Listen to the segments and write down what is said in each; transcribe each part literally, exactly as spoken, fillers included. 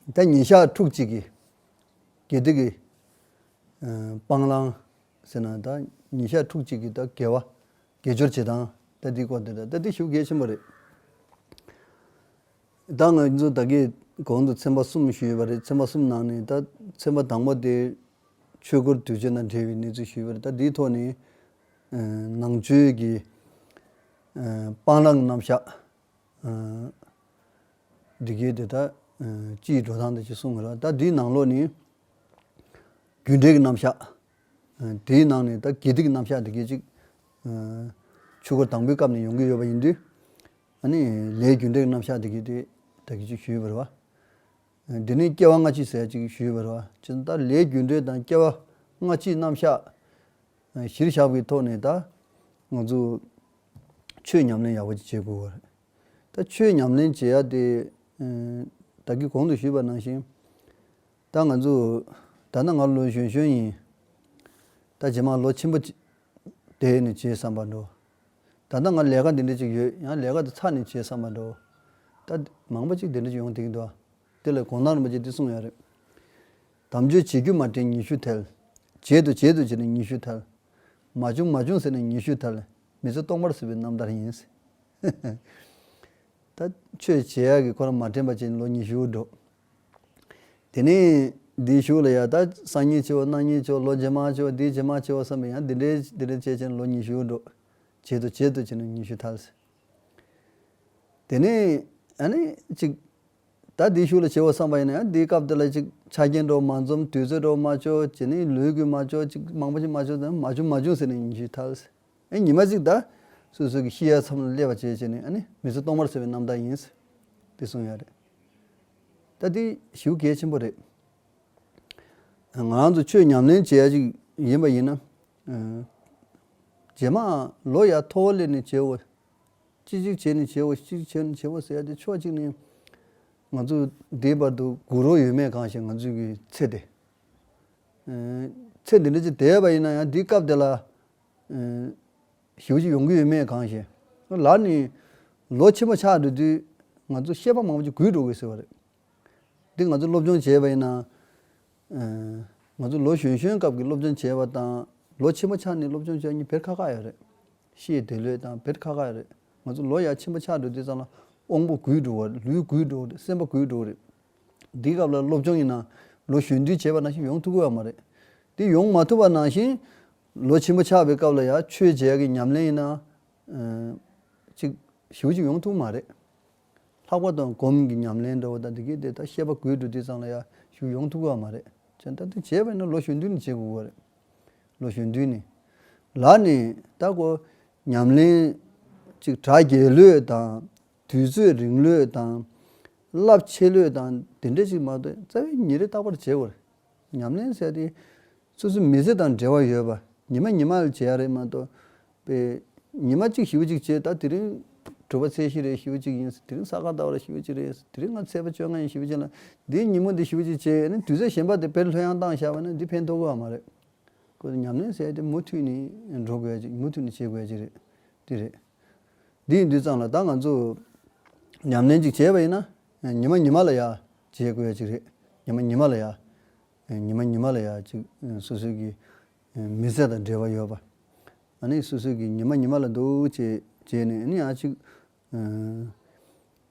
ད་ཉིན་ཞག་ཕྲུགས་གཅིག་གི་དགེ་སྡིག་གི་ཨ་སྤང་བླང་ཟེར་ན། ད་ཉིན་ཞག་ཕྲུགས་གཅིག་གི་ད་དགེ་བ་དགེ་སྦྱོར་བྱེད་སྟངས། ད་འདི་སྐོར་དེ་ད་ད་འདི་ཞེ་པོ་གལ་ཆེན་པོ་རེད། ད་ང་ཚོ་ད་གིན་གོང་དུ་ཚན་པ་གསུམ་ཞུས་ཡོད་པ་རེད། ཚན་པ་གསུམ་ནང་ནས་ད་ཚན་པ་དང་པོ་དེ་ཆོས་འཁོར་དུས་ཆེན་དང་འབྲེལ་བའི་གནས་ཚུལ་ཞུས་པ་རེད། ད་འདིའི་ཐོག་ནས་ཨ་ནང་ཆོས་ཀྱི་ཨ་སྤང་བླང་རྣམ་གཞག་ཨ་འདི་གའི་དེ་ད་ཨ་སྤྱིའི་འགྲོ་སྟངས་དེ་ཅིག་གསུངས་པ་རེད། ད་འདིའི་ནང་ལོགས་ནས་རྒྱུ་འབྲས་ཀྱི་རྣམ་གཞག་ཨ་དེའི་ནང་ནས་ད་དགེ་སྡིག་གི་རྣམ་གཞག་དེ་གའི་ཅིག་ཨ་ཆོས་འཁོར་དང་པོའི་སྐབས་ནས་ཡོང་གི་ཡོད་པ་ཡིན་དུས། ཨ་ནི་ལས་རྒྱུ་འབྲས་ཀྱི་རྣམ་གཞག་དེ་གའི་དེ་ད་གི་ཅིག་ཞུས་པ་རེད་བ། ཨ་འདི་ནས་སྐྱེ་བ་སྔ་ཕྱི་ཟེར་ཅིག་ཞུས་པ་རེད་བ། ཅི་ད་ལས་རྒྱུ་འབྲས་དང་སྐྱེ་བ་སྔ་ཕྱིའི་རྣམ་གཞག་ཨ་གཞིར་བཞག་པའི་ཐོག་ནས་ད་ང་ཚོ་ཆོས་ཉམས་ལེན་ཡག་པོ་ཅིག་བྱེད་དགོས་པ་རེད། ད་ཆོས་ཉམས་ལེན་བྱེད་ཡ་དེ་ཨ་ད་གི་གོང་དུ་ཞུས་པ་ནང་བཞིན། ད་ང་ཚོ་ད་ལྟ་ང་ལོ་གཞོན་གཞོན་ཡིན། ད་རྗེས་མ་ལོ་ཆེན་པོ་ཅིག་དེ་ནས་བྱེད་བསམ་པ་འགྲོ། ད་ལྟ་ང་ལས་ཀ་འདི་འདྲ་ཅིག་ཡོད། ཡང་ལས་ཀ་དེ་ཚར་ནས་བྱེད་བསམ་པ་འགྲོ། ད་མང་པོ་ཅིག་འདི་འདྲ་ཅིག་ཡོང་བསྡད་ཀྱི་འདུག་དེ་ལ་གོང་ས་རིན་པོ་ཆེས་འདི་གསུངས་ཡོད་རེད། དམ་ཆོས་བྱེད་རྒྱུ་མ་དྲན་ཉི་ཤུ་ཐལ། བྱེད་དུ་བྱེད་དུ་བྱས་ནས་ཉི་ཤུ་ཐལ། མ་བྱུང་མ་བྱུང་ཟེར་ནས་ཉི་ཤུ་ཐལ། མི་ཚེ་སྟོང་པར་བཟོས་པའི་རྣམ་ཐར་ཡིན། ད་ཆོས་བྱེད་ཡག་གི་ཁོ་རང་མ་དྲན་པ་བྱས་ནས་ལོ་ཉི་ཤུ་འགྲོ། དེ་ནས་འདིའི་གཞུག་ལ་ཡ་ད་སང་ཉིན་བྱེད་འོ། གནངས་ཉིན་བྱེད་འོ། ལོ་རྗེས་མ་བྱེད་འོ། འདིའི་རྗེས་མ་བྱེད་འོ་བསམ་པས་ཡང་འདི་འདྲའི་འདི་འདྲའི་བྱས་བྱས་ནས་ལོ་ཉི་ཤུ་འགྲོ། བྱེད་དུ་བྱེད་དུ་བྱས་ནས་ཉི་ཤུ་ཐལ། དེ་ནས་ཨ་ནི་ཅིག་ད་འདིའི་གཞུག་ལ་བྱེད་འོ་བསམ་པ་ཡིན་ན་ཡང་འདིའི་སྐབས་དེ་ལ་ཅིག་ཆ་རྐྱེན་འགྲོ་མ་འཛོམས། དུས་ཚོད་འགྲོ་མ་ཆོག་བྱས་ནས་ལུས་ཀྱིས་མ་ཆོག་ཅིག་མང་པོ་ཅིག་མ་ཆོག་ཙང་མ་བྱུང་མ་བྱུང་ཟེར་ནས་ཉི་ཤུ་ཐལ། ཨེ་ཉི་མ་གཅིག་ད་སོ་སོ་གི་ཤི་ཡ་མཚམས་ལ་སླེབས་པ་བྱས་བྱས་ནས་ཨ་ནི་མི་ཚེ་སྟོང་པར་བཟོས་པའི་རྣམ་ཐར་ཡིན། དེ་གསུངས་ཡོད་རེད། ད་དེ་ཞེ་པོ་གལ་ཆེན་པོ་རེད། ང་རང་ཚོ་ཆོས་ཉམས་ལེན་བྱེད་ཡ་ཅིག་ཡིན་པ་ཡིན་ན། ཨ་རྗེས་མ་ལོ་ཡ་མཐོ་བོ་སླེབས་ནས་བྱེད་འོ། ཅི་ཅིག་བྱས་ནས་བྱེད་འོ། ཅི་ཅིག་བྱས་ནས་བྱེད་འོ་ཟེར་ཡ་དེ་ཕྱོགས་གཅིག་ནས་ང་ཚོ་འདིའི་བར་དུ་སྒུག་རོགས་ཡོད་མེད་གང་ཤེས། ང་ཚོའི་གི་ཚེ་དེ། ཨ་ཚེ་འདི་འདྲ་ཅིག་བསྡད་པ་ཡིན་ན་ཡང་འདིའི་སྐབས་དེ་ལ་ཨ་ཞེ་པོ་ཅིག་ཡོང་གི་ཡོད་མེད་གང་ཤེས། ལར་ནས་ལོ་ཆེན་པོ་ཆགས་འགྲོ་དུས་ང་ཚོ་ཤེས་པ་མང་པོ་ཅིག་རྒུད་འགྲོ་གི་ཟེར་བ་རེད། འདི་ང་ཚོ་སློབ་སྦྱོང་བྱས་པ་ཡིན་ན། ཨ་ང་ཚོ་ལོ་གཞོན་གཞོན་སྐབས་ཀྱི་སློབ་སྦྱོང་བྱས་པ་དང་ལོ་ཆེན་པོ་ཆགས་ནས་སློབ་སྦྱོང་བྱས་པ་གཉིས་བེར་ཁ་ཁ་ཡོད་རེད། ཤེས་བདེ་ལོས་དང་བེར་ཁ་ཁ་ཡོད་རེད། ང་ཚོ་ལོ་ཡ་ཆེན་པོ་ཆགས་འགྲོ་དུས་ཙམ་ལ་དབང་པོ་རྒུད་འགྲོ་བ་རེད། ལུས་རྒུད་འགྲོ་བ་རེད། སེམས་པ་རྒུད་འགྲོ་བ་རེད། འདིའི་སྐབས་ལ་སློབ་སྦྱོང་ཡིན་ན་ལོ་གཞོན་དུས་བྱས་པ་ནང་བཞིན་ཡོང་ཐུབ་ཀྱི་ཡོད་མ་རེད། འདི་ཡོང་མ་ཐུབ་པ་ནང་བཞིན་ལོ་ཆེན་པོ་ཆགས་པའི་སྐབས་ལ་ཡང་ཆོས་བྱེད་ཡག་གི་ཉམས་ལེན་ཡིན་ན་ཨ་ཅིག་ཞེ་པོ་ཅིག་ཡོང་ཐུབ་མ་རེད། ལྷག་པར་དུ་སྒོམ་གྱི་ཉམས་ལེན་འདྲ་བོ་དང་འདི་གའི་དེ་ད་ཤེས་པ་རྒུད་འགྲོ་དུས་ཙམ་ལ་ཡང་ཞེ་པོ་ཡོང་ཐུབ་ཀྱི་ཡོད་མ་རེད། བྱས་ད་འདི་བྱས་པ་ཡིན་ན་ལོ་གཞོན་དུས་ནས་བྱེད་དགོས་པ་རེད། ལོ་གཞོན་དུས་ནས། ལར་ནས་ད་ཁོ་ཉམས་ལེན་ཅིག་གྲ་རྒྱས་ལོས་དང་། དུས་ཚོད་རིང་ལོས་དང་། རླབས་ཆེ་ལོས་དང་དེ་འདྲ་ཅིག་མ་གཏོགས་རྩ་བའི་ཉིན་རེ་རྟག་པར་བྱེད་དགོས་རེད། ཉམས་ལེན་ཟེར་དེ་སོ་སོའི་མི་ཚེ་དང་འབྲེལ་བ་ཡོད་པ་ཉི་མ་ཉི་མ་ལ་བྱེད་ཡ་རེད་མ་གཏོགས། པའི་ཉི་མ་གཅིག་ཞེ་པོ་ཅིག་བྱེད། ད་དེ་རིང་དྲོ་པ་ཚེས་བཞི་རེད། ཞེ་པོ་ཅིག་ཡིན། དེ་རིང་ས་ག་ཟླ་བ་རེད། ཞེ་པོ་ཅིག་རེད། དེ་རིང་ང་ཚེས་པ་བཅོ་ལྔ་ཡིན། ཞེ་པོ་ཅིག་ལ། འདིའི་ཉིན་མོ་འདི་ཞེ་པོ་ཅིག་བྱེད་ནས་དུས་ཚོད་གཞན་པ་དེ་བེར་ལྷོད་ཡངས་བཏང་བཞག་པ་ན་འདི་ཕན་ཐོགས་ཀྱི་ཡོད་མ་རེད། ཁོ་ཉམས་ལེན་ཟེར་དེ་མུ་མཐུད་ནས་འགྲོ་དགོས་ཡ་ཅིག་མུ་མཐུད་ནས་བྱེད་དགོས་ཡ་ཅིག་རེད། དེ་རེད། འདི་ཡིན་དུས་ཙང་ལ་ད་ང་ཚོ་ཉམས་ལེན་ཅིག་བྱས་པ་ཡིན་ན་ཉི་མ་ཉི་མ་ལ་ཡ་བྱེད་དགོས་ཡ་ཅིག་རེད། ཉི་མ་ཉི་མ་ལ་ཡ། ཉི་མ་ཉི་མ་ལ་ཡ་ཅིག་སོ་སོའི་གི་མི་ཚེ་དང་འབྲེལ་བ་ཡོད་པ། ཨ་ནི་སོ་སོའི་གི་ཉི་མ་ཉི་མ་ལ་འདུག་བྱས་བྱས་ནས་ཨ་ནི་ཡང་ཅིག་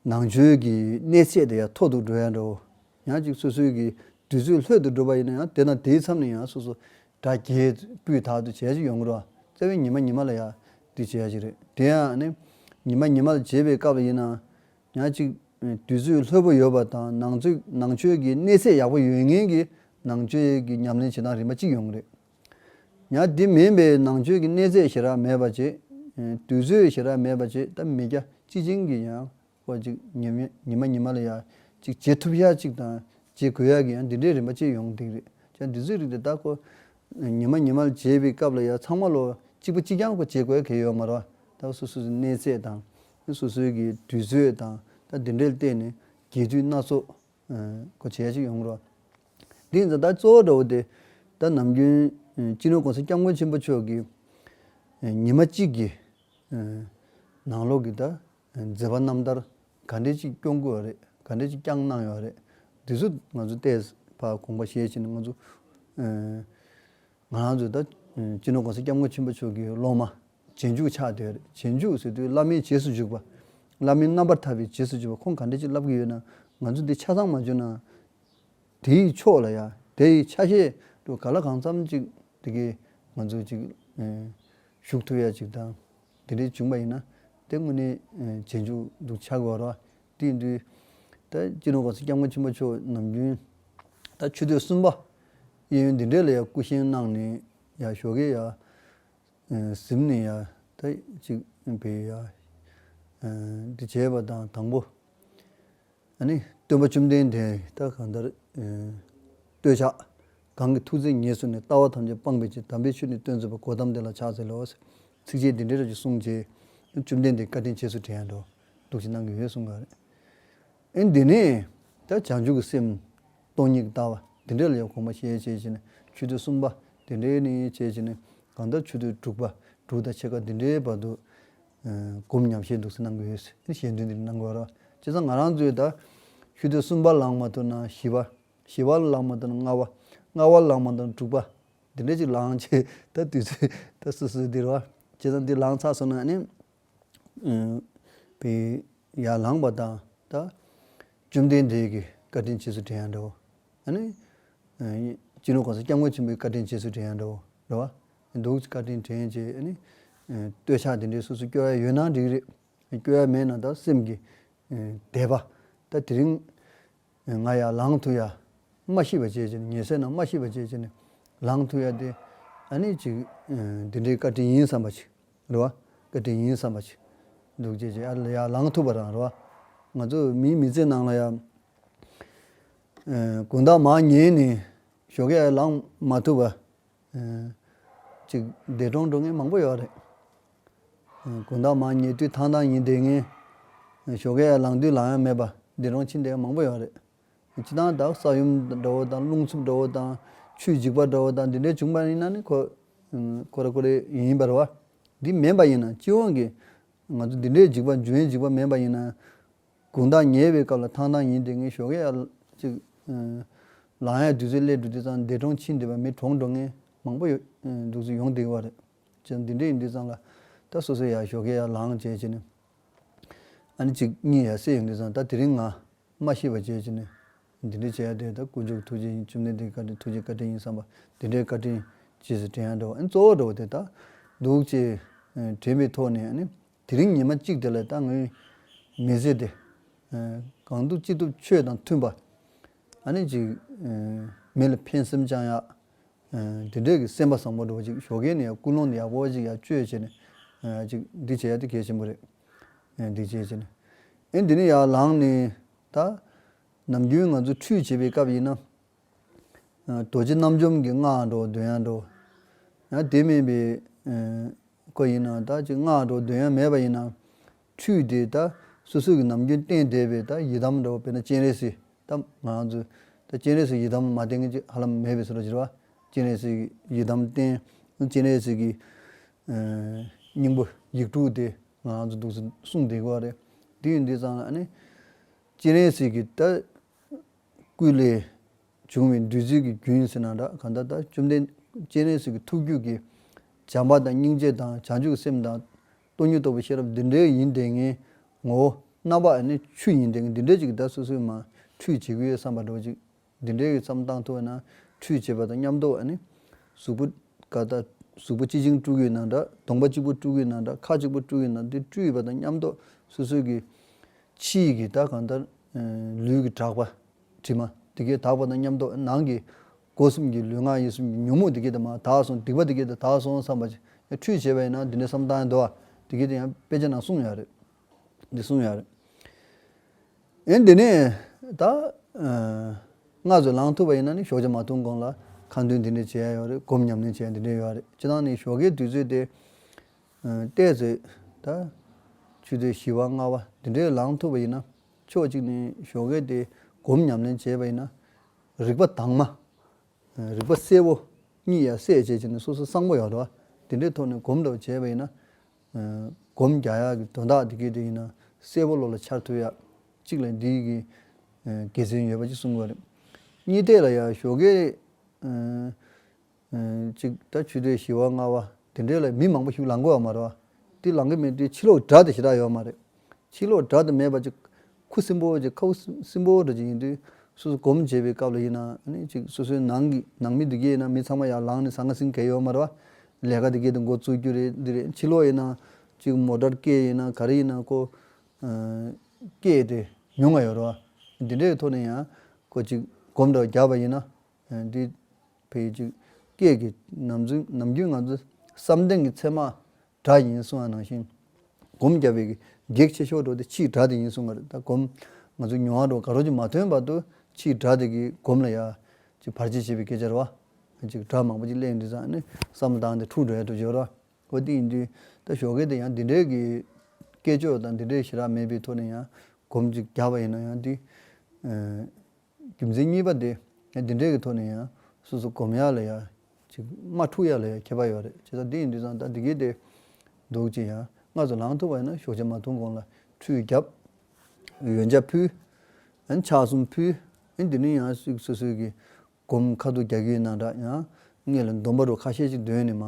ནང་ཆོས་ཀྱི་གནས་ཚད་དེ་ཡང་མཐོ་རུ་འགྲོ་ཡ་འདྲ་བོ། ཡང་ཅིག་སོ་སོའི་གི་དུས་ཚོད་ལྷོད་དུ་འགྲོ་བ་ཡིན་ན་ཡང་དེ་དང་དེའི་མཚམས་ནས་ཡང་སོ་སོ་གྲ་རྒྱས་སྤུས་དག་ཏུ་བྱས་ཅིག་ཡོང་གི་རེད་བ། རྩ་བའི་ཉི་མ་ཉི་མ་ལ་ཡ་འདི་བྱས་ཅིག་རེད། དེ་ཡང་ཨ་ནི་ཉི་མ་ཉི་མ་ལ་བྱེད་པའི་སྐབས་ལ་ཡིན་ན། ཡང་ཅིག་དུས་ཚོད་ལྷོད་པོ་ཡོད་པ་དང་ནང་ཆོས་ནང་ཆོས་ཀྱི་གནས་ཚད་ཡག་པོ་ཡོད་མཁན་གྱི་ནང་ཆོས་ཀྱི་ཉམས་ལེན་བྱེད་སྟངས་རིམ་པ་གཅིག་ཡོང་གི་རེད། ཡང་དེ་མིན་པའི་ནང་ཆོས་ཀྱི་གནས་ཚད་ཞེ་དྲག་མེད་པ་བྱས། དུས་ཚོད་ཞེ་དྲག་མེད་པ་བྱས། ད་མི་སྐྱ་སྤྱི་བྱིངས་ཀྱི་ཡང་ཁོ་ཅིག་ཉི་མ་ཉི་མ་ཉི་མ་ལ་ཡ་ཅིག་བྱེད་ཐུབ་ཡ་ཅིག་དང་བྱེད་དགོས་ཡ་གི་ཡང་འདི་འདྲའི་རིམ་པ་གཅིག་ཡོང་གི་རེད། ཀྱང་འདི་ཚོའི་རིགས་དེ་ད་ཁོ་ཉི་མ་ཉི་མ་ལ་བྱེད་པའི་སྐབས་ལ་ཡ་ཚང་མ་ལོ་གཅིག་པ་གཅིག་རྐྱང་ཁོ་བྱེད་དགོས་ཡ་གལ་ཡོད་མ་རེད། ད་སོ་སོ་སོའི་གནས་ཚད་དང་སོ་སོའི་གི་དུས་ཚོད་དང་ད་འདི་འདྲའི་བལྟས་ནས་རྒྱས་བསྡུས་སྣ་ཚོགས་ཨ་གོ་བྱས་ཅིག་ཡོང་རོགས། འདི་ཡིན་ཙང་ད་གཙོ་བོ་འདྲ་བོ་དེ་ད་ནམ་རྒྱུན་ཨ་སྤྱི་ནོར་༸གོང་ས་༸སྐྱབས་མགོན་ཆེན་པོ་མཆོག་གིས་ཨ་ཉི་མ་གཅིག་གི་ཨ་ནང་ལོགས་ཀྱི་ད་ཨ་མཛད་པ་རྣམ་ཐར་ག་འདྲས་ཅིག་སྐྱོང་དགོས་པ་རེད། ག་འདྲས་ཅིག་བསྐྱངས་གནང་ཡོད་རེད། འདི་ཚོ་ང་ཚོ་ཏོག་ཙམ་ཕར་དགོངས་པ་བཞེས་བྱས་ནས་ང་ཚོ་ཨ་ང་རང་ཚོ་ད་ཨ་སྤྱི་ནོར་༸གོང་ས་༸སྐྱབས་མགོན་ཆེན་པོ་མཆོག་གི་སློབ་མ་རྗེས་འཇུག་ཆགས་བསྡད་ཡོད་རེད། རྗེས་འཇུག་ཟེར་དུས་བླ་མའི་རྗེས་སུ་འཇུག་པ། བླ་མའི་རྣམ་པར་ཐར་པའི་རྗེས་སུ་འཇུག་པ། ཁོང་ག་འདྲ་ཅིག་བསླབ་ཀྱི་ཡོད་ན་ང་ཚོ་འདི་ཆ་ཚང་མ་བརྗོད་ན། དེའི་ཕྱོགས་ལ་ཡ་དེའི་ཆ་ཤས་དུ་ག་ལ་གང་འཚམ་ཅིག་དེ་གའི་ང་ཚོ་ཅིག་ཨ་ཞུགས་ཐུབ་ཡ་ཅིག་དང་དེ་འདྲའི་བྱུང་པ་ཡིན་ན་དེ་དངོས་གནས་ཨ་རྗེས་འཇུག་འདུག་ཆགས་དགོས་ར། དེ་ཡིན་དུས་ད་སྤྱི་ནོར་༸གོང་ས་༸སྐྱབས་མགོན་ཆེན་པོ་མཆོག་ནམ་རྒྱུན་ད་ཆུ་ཚོད་གསུམ་པ་གཡས་གཡོན་འདི་འདྲའི་ལ་ཡ་སྐུ་བཞེངས་གནང་ནས་ཡ་ཞོགས་ཀས་ཡ་ཨ་གཟིམ་ནས་ཡ་ད་ཅིག་བས་ཡ་ཨ་འདི་བྱས་པ་དང་དང་པོ། ཨ་ནི་སྟོན་པ་བཅོམ་ལྡན་འདས་ད་གང་ལྟར་ཨ་བསྟོད་ཕྱག་གང་གི་ཐུགས་བརྩེ་ཉེར་བཟུང་ནས། ལྟ་བ་ཐམས་ཅད་སྤངས་པའི་ཕྱིར། དམ་པའི་ཆོས་ནི་སྟོན་མཛད་པ། གོའུ་ཏམ་དེ་ལ་ཕྱག་འཚལ་ལོ། ཚིགས་བཅད་འདི་འདྲའི་རབ་ཀྱི་གསུང་བྱས། བཅོམ་ལྡན་འདས་བཀའ་དྲིན་རྗེས་སུ་དྲན་ཡང་འདྲ་བོ་འདུག་ཅིག་གནང་གི་ཡོད་གསུང་གི་རེད། ཨ་ནི་འདི་ནས་ད་བྱང་ཆུབ་ཀྱི་སེམས་སྟོང་ཉིད་ཀྱི་ལྟ་བ་འདི་འདྲ་ལ་ཡང་དགོངས་པ་བཞེས་བྱས་བྱས་ནས་ཆུ་ཚོད་གསུམ་པ་འདི་འདྲའི་ནས་བྱས་བྱས་ནས་གང་ལྟར་ཆུ་ཚོད་དྲུག་པ་དྲུག་དང་ཕྱེད་ཀ་འདི་འདྲའི་བར་དུ་ཨ་སྒོམ་ཉམས་བཞེས་འདུག་སེ་གནང་གི་ཡོད། ཞལ་འདོན་འདི་གནང་དགོས་ར། བྱས་ཙང་ང་རང་ཚོས་ད་ཆུ་ཚོད་གསུམ་པ་ལངས་མ་ཐུབ་ན་བཞི་པ། བཞི་པ་ལངས་མ་ཐུབ་ན་ལྔ་པ། ལྔ་པ་ལངས་མ་ཐུབ་ན་དྲུག་པ། འདི་འདྲ་ཅིག་ལངས་བྱས་ད་དུས་ཚོད་ད་སོ་སོའི་འདིར་བ། བྱས་ཙང་འདི་ལངས་ཚར་སོང་ན་ནི་ཨ་པའི་ཡར་ལངས་པ་དང་ད་བཅོམ་ལྡན་འདས་ཀྱི་བཀའ་དྲིན་རྗེས་སུ་དྲན་ཡང་འདྲ་བོ། ཨ་ནི་ཨ་སྤྱི་ནོར་༸གོང་ས་༸སྐྱབས་མགོན་ཆེན་པོའི་བཀའ་དྲིན་རྗེས་སུ་དྲན་ཡང་འདྲ་བོ་རེད་བ། འདུག་བཀའ་དྲིན་དྲན་བྱས་ཨ་ནི་ཨ་བསྟོད་ཕྱག་དེ་འདྲའི་སོ་སོ་སྐྱོར་ཡ་ཡོད་ན་འགྲིག་རེད། སྐྱོར་ཡ་མེད་ན་ད་སེམས་ཀྱི་ཨ་དད་པ་ད་དེ་རིང་ང་ཡར་ལངས་ཐུབ་ཡ་མ་ཤི་བ་བྱས་བྱས་ནས། ཉལ་སའི་ནང་མ་ཤི་བ་བྱས་བྱས་ནས་ལངས་ཐུབ་ཡ་དེ་ཨ་ནི་ཅིག་ཨ་འདི་འདྲའི་བཀའ་དྲིན་ཡིན་བསམ་པ་ཅིག་རེད་བ། བཀའ་དྲིན་ཡིན་བསམ་པ་ཅིག་འདུག་བྱས་བྱས་ཨ་ལ་ཡར་ལངས་ཐུབ་པ་རང་རེད་བ། ང་ཚོ་མིའི་མི་ཚེ་ནང་ལ་ཡ་ཨ་དགོང་དག་མར་ཉལ་ནས་ཞོགས་ཀས་ཡར་ལངས་མ་ཐུབ་པ། ཨ་ཅིག་འདས་གྲོངས་འགྲོ་མཁན་མང་པོ་ཡོད་རེད། ཨ་དགོང་དག་མར་ཉལ་དུས་ཐང་ཐང་ཡིན་བསྡད་མཁན། ཨ་ཞོགས་ཀས་ལངས་དུས་ལངས་ཡ་མེད་པ་འདས་གྲོངས་ཕྱིན་བསྡད་མཁན་མང་པོ་ཡོད་རེད། སྤྱིར་བཏང་ད་ས་ཡོམ་འདྲ་བོ་དང་རླུང་འཚུབ་འདྲ་བོ་དང་ཆུས་འཇིག་པ་འདྲ་བོ་དང་འདི་འདྲའི་བྱུང་པ་ཡིན་ན་ནི་ཁོ་ཨ་ཁོ་ར་ཁོ་རེ་ཡིན་པ་རེད་བ། འདི་མིན་པ་ཡིན་ན་སྤྱི་ཡོངས་ཀྱི་ང་ཚོ་འདི་འདྲའི་འཇིག་པ་འབྱུང་བའི་འཇིག་པ་མིན་པ་ཡིན་ན། དགོང་དག་ཉལ་བའི་སྐབས་ལ་ཐང་ཐང་ཡིན་བསྡད་མཁན་ཞོགས་ཀས་ཡར་ཅིག་ཨ་ལངས་ཡ་དུས་ཚོད་སླེབས་འགྲོ་དུས་ཙང་འདས་གྲོངས་ཕྱིན་བསྡད་པ་མི་གྲོངས་འགྲོ་མཁན་མང་པོ་ཡོད་ཨ་འདུག་སེ་ཡོང་བསྡད་ཀྱི་ཡོད་རེད། ཅིག་འདི་འདྲ་ཡིན་དུས་ཙང་ལ་ད་སོ་སོ་ཡར་ཞོགས་ཀས་ཡར་ལངས་བྱས་བྱས་ནས་ཨ་ནི་ཅིག་གཉིད་ཡར་སད་ཡོང་དུས་ཙང་ད་དེ་རིང་ང་མ་ཤི་བ་བྱས་བྱས་ནས་འདི་འདྲ་བྱས་ཡ་དེ་ད་དཀོན་མཆོག་གི་ཐུགས་རྗེ་ཡིན། བཅོམ་ལྡན་འདས་བཀའ་དྲིན་ཐུགས་རྗེ་བཀའ་དྲིན་ཡིན་བསམ་པ་འདི་འདྲའི་བཀའ་དྲིན་རྗེས་སུ་དྲན་ཡ་འདྲ་བོ། ཨ་ནི་གཙོ་བོ་འདྲ་བོ་དེ་ད་འདུག་ཅེས་ཨ་དྲན་པའི་ཐོག་ནས་ཨ་ནི། དེ་རིང་ཉི་མ་གཅིག་དེ་ལ་ད་ངའི་མི་ཚེ་དེ་ཨ་གང་ཐུབ་ཅི་ཐུབ་ཆོས་དང་མཐུན་པ། ཨ་ནི་ཅིག་ཨ་མི་ལ་ཕན་སེམས་བཅངས་ཡག་ཨ་དེ་འདྲས་ཀྱི་སེམས་པ་བཟང་པོ་འདྲ་བོ་ཅིག་ཞོགས་ཀས་ནས་ཡང་ཀུན་སློང་དེ་ཡག་པོ་ཅིག་ཡར་བཅོས་བྱས་ནས་ཨ་ཅིག་འདི་བྱེད་ཡ་དེ་གལ་ཆེན་པོ་རེད། ཨ་འདི་བྱས་བྱས་ནས་ཨ་འདི་ནས་ཡར་ལངས་ནས་ད་ནམ་རྒྱུན་ང་ཚོ་ཁྲུས་བྱེད་པའི་སྐབས་ཡིན་ན། རྡོ་རྗེ་རྣམ་འཇོམས་ཀྱི་སྔགས་འགྲོ་འདོན་ཡ་འགྲོ། ཡང་དེ་མིན་པའི་ཁོ་ཡིན་ན་ད་ཅིག་སྔགས་འགྲོ་འདོན་ཡ་མེད་པ་ཡིན་ན། ཁྲུས་དེ་ད་སོ་སོ་གི་ནམ་རྒྱུན་བསྟེན་བསྡད་པའི་ད་ཡི་དམ་འགྲོ་དཔེར་ན་སྤྱན་རས་གཟིགས་ད་ང་རང་ཚོ་ད་སྤྱན་རས་གཟིགས་ཡི་དམ་མ་བསྟེན་མཁན་ཅིག་ཧ་ལམ་མེད་པའི་བཟོ་འདྲ་ཅིག་རེད་བ། སྤྱན་རས་གཟིགས་ཡི་དམ་བསྟེན། སྤྱན་རས་གཟིགས་ཀྱི་སྙིང་པོ་ཡིག་དྲུག་དེ་ང་རང་ཚོ་འདུག་སེ་གསུངས་བསྡད་ཀྱི་ཡོད་རེད། དེ་ཡིན་དུས་ཙང་ལ་ཨ་ནི་སྤྱན་རས་གཟིགས་ཀྱི་ད། སྐུ་ལས་བྱུང་བའི་བདུད་རྩི་གི་རྒྱུན་ཟེར་ན་འདྲ་གང་ལྟར་ད་བཅོམ་ལྡན་སྤྱན་རས་གཟིགས་ཀྱི་ཐུགས་རྒྱུད་ཀྱི་བྱམས་པ་དང་སྙིང་རྗེ་དང་བྱང་ཆུབ་སེམས་དང་སྟོང་ཉིད་རྟོགས་པའི་ཤེས་རབ་འདི་འདྲའི་ཡིན་བསྡད་མཁན་ངོ་བོ་རྣམ་པ་ཨ་ནི་ཆུ་ཡིན་བསྡད་མཁན་འདི་འདྲའི་ཅིག་ད་སོ་སོས་མ་ཁྲུས་བྱེད་ཀྱི་ཡོད་བསམ་པ་འདྲ་བོ་ཅིག་འདི་འདྲའི་བསམ་བཏང་ཐུབ་ན་ཁྲུས་བྱེད་པ་དང་མཉམ་དུ་ཨ་ནི་གཟུགས་པོ་ག་ད་གཟུགས་པོ་གཅིག་ཅིང་སྤྲུལ་གྱི་ན་འདྲ་གདོང་པ་གཅིག་པུ་སྤྲུལ་གྱི་ན་འདྲ་ཁ་གཅིག་པུ་སྤྲུལ་གྱི་ན་འདི་སྤྲུལ་བ་དང་མཉམ་དུ་སོ་སོའི་གི་ཕྱིའི་གི་ད་གང་ལྟར་ལུས་ཀྱི་དྲེགས་པ། དྲི་མ་དེ་གས་དག་པ་དང་མཉམ་དུ་ནང་གི་སྒོ་གསུམ་གྱི་ལུས་ངག་ཡིད་གསུམ་གྱི་ཉོན་མོངས་དེ་གས་དེ་མར་དག་སོང་། སྡིག་པ་དེ་གས་དེ་དག་སོང་བསམ་པ་ཅིག་ཡང་ཁྲུས་བྱས་པ་ཡིན་ན་འདི་འདྲའི་བསམ་བཏང་ཡང་འདུག་བ། དེ་གས་དེ་ཡང་དཔེ་ཆ་ནང་གསུངས་ཡོད་རེད། འདི་གསུངས་ཡོད་རེད། ཡང་འདི་ནས་ད་ཨ་སྔ་ཙམ་ལངས་ཐུབ་པ་ཡིན་ན་ནི་ཞོགས་ཇ་མ་འཐུང་གོང་ལ་ཁ་འདོན་འདི་འདྲ་བྱས་ཡོད་རེད། སྒོམ་ཉམས་ལེན་བྱས་འདི་འདྲ་ཡོད་རེད། སྤྱིར་བཏང་ནི་ཞོགས་ཀའི་དུས་ཚོད་དེ་ཨ་ཏོག་ཙམ་ད་ཆུ་ཚོད་བཞི་པ་ལྔ་པ་འདི་འདྲའི་ལངས་ཐུབ་པ་ཡིན་ན། ཕྱོགས་གཅིག་ནས་ཞོགས་ཀས་དེ་སྒོམ་ཉམས་ལེན་བྱས་པ་ཡིན་ན། རིག་པ་དྭངས་མ། རིག་པ་གསལ་པོ། གཉིད་ཡང་སད་བྱས་བྱས་ནས་སོ་སོ་གསང་པོ་ཡོད་རེད་བ། དེ་འདྲའི་ཐོག་ནས་སྒོམ་འདྲ་བོ་བྱས་པ་ཡིན་ན། སྒོམ་རྒྱག་ཡག་གི་དོན་དག་དེ་གས་དེ་ཡིན་ན་གསལ་པོ་བློ་ལ་འཆར་ཐུབ་ཡག་གཅིག་ལ་འདི་གི་ དགེ་མཚན་ཡོད་པ་ཅིག་གསུང་གི་ཡོད་རེད། གཉིས་ཐད་ལ་ཡང་ཞོགས་ཀས་ཅིག་ད་ཆུ་ཚོད་བཞི་པ་ལྔ་པ་དེ་འདྲའི་ལ་མི་མང་པོ་ཞིག་ལང་གི་ཡོད་མ་རེད་བ། དེ་ལང་གི་མེད་དུས་ཕྱི་ལོགས་སྒྲ་དེ་ཞེ་དྲག་ཡོད་མ་རེད། ཕྱི་ལོགས་སྒྲ་དེ་མེད་པ་ཅིག་ཁུ་སིམ་པོ་ཅིག་ཁ་ཁུ་སིམ་པོ་འདྲ་ཅིག་ཡིན་དུས་སོ་སོ་སྒོམ་བྱེད་པའི་སྐབས་ལ་ཡིན་ན་ཨ་ནི་ཅིག་སོ་སོའི་ནང་གི་ནང་མི་འདི་གས་ཡིན་ན་མི་ཚང་མ་ཡར་ལངས་ནས་ཟང་ངེ་ཟིང་གེ་ཡོད་མ་རེད་བ། ལས་ཀ་འདི་གས་དེ་འགོ་བཙུགས་རྒྱུ་རེད་འདི་རེད། ཕྱི་ལོགས་ཡིན་ན་ཅིག་མོ་ཊར་སྐད་ཡིན་ན་ག་རེ་ཡིན་ན་ཁོ་སྐད་དེ་ཉུང་ང་ཡོད་རེད་བ། འདི་འདྲའི་ཐོག་ནས་ཡང་ཁོ་ཅིག་སྒོམ་འདྲ་བརྒྱབ་པ་ཡིན་ན། འདི་ཕ་གི་ཅིག་སྐད་ཀྱི་ནམ་རྒྱུན་ནམ་རྒྱུན་ང་ཚོ་བསམ་གཏན་གྱི་ཚད་མ་སྒྲ་ཡིན་གསུང་བ་ནང་བཞིན། སྒོམ་བརྒྱབ་པའི་གེགས་ཆེ་ཤོས་འགྲོ་དེ་ཕྱིའི་སྒྲ་དེ་ཡིན་གསུང་གི་རེད། ད་སྒོམ་ང་ཚོ་མྱོང་བ་འགྲོ་ག་རོ་ཅིག་མ་ཐོན་བར་དུ་ཕྱིའི་སྒྲ་དེ་གི་སྒོམ་ལ་ཡ་ཅིག་བར་ཆད་བྱེད་པའི་སྐད་ཆ་རེད་བ། ཅིག་སྒྲ་མང་པོ་ཅིག་གླེང་དུས་ཙང་ནི་བསམ་བློ་བཏང་སྟེ་འཁྲུག་འགྲོ་ཡ་འགྲོ་བྱེད་རེད་བ། འོ་དེ་ཡིན་དུས་ད་ཞོགས་ཀས་དེ་ཡང་འདི་འདྲའི་གི་སྐད་ཅོར་དང་འདི་འདྲའི་ཞེ་དྲག་མེད་པའི་ཐོག་ནས་ཡང་སྒོམ་ཅིག་བརྒྱབ་པ་ཡིན་ན་ཡང་འདི། རྒྱུ་མཚན་གཉིས་པ་དེ་ཡང་འདི་འདྲའི་གི་ཐོག་ནས་ཡང་སོ་སོ་སྒོམ་ཡག་ལ་ཡང་ཅིག་མ་འཁྲུག་ཡག་ལ་ཡང་ཁྱད་པར་ཡོད་རེད། བྱས་ཙང་འདི་ཡིན་དུས་ཙང་ད་འདི་གའི་དེ་འདུག་ཅིག་ཡང་སྔར་ཚོ་ལངས་ཐུབ་པ་ཡིན་ན་ཞོགས་ཇ་མ་འཐུང་གོང་ལ་ཁྲུས་བརྒྱབ། ཡོན་ཆབ་ཕུལ། ཨན་ཕྱག་གསུམ་ཕུལ། ཨན་འདི་ནས་ཡང་སོ་སོ་སོ་སོའི་གི་སྒོམ་ཁ་ཐུག་རྒྱག་གི་ཡོད་ན་འདྲ་ཡང་སྔོན་ལ་སྡོམ་པ་རུ་ཁ་ཤས་ཅིག་འདོན་ནས་མ་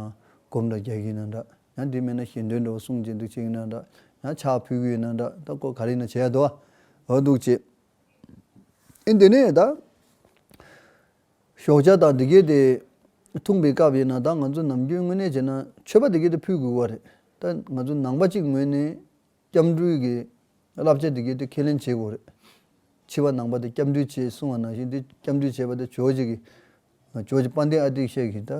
སྒོམ་འདྲ་རྒྱག་གི་ཡོད་ན་འདྲ་ཡང་འདི་མེད་ན་ཞལ་འདོན་འདྲ་བོ་གསུང་བྱེད་འདུག་བྱེད་ཀྱི་ཡོད་ན་འདྲ་ཡང་ཕྱག་ཕུལ་གི་ཡོད་ན་འདྲ་ད་ཁོ་ག་རེ་ཡིན་ན་བྱས་འདུག་ཨ་འདུག་ཅེས། ཨེ་འདི་ནས་ད་ཞོགས་ཇ་དང་འདི་གས་དེ་འཐུང་པའི་སྐབས་ཡིན་ན་ད་ང་ཚོ་ནམ་རྒྱུན་དངོས་གནས་བྱས་ན་མཆོད་པ་འདི་གས་དེ་ཕུལ་དགོས་པ་རེད། ད་ང་ཚོ་ནང་པ་གཅིག་ངོས་ནས་སྐྱབས་འགྲོའི་གི་བསླབ་བྱ་འདི་གས་དེ་ཁས་ལེན་བྱེད་དགོས་རེད། ཕྱི་པ་ནང་པ་དེ་སྐྱབས་འགྲོའི་ཆེད་གསུང་བ་ནང་བཞིན་དེ་སྐྱབས་འགྲོའི་བྱེད་པ་དེ་ཇོ་བོ་རྗེ་གི་ཇོ་བོ་རྗེ་དཔལ་ལྡན་ཨ་ཏི་ཤ་གི་ད་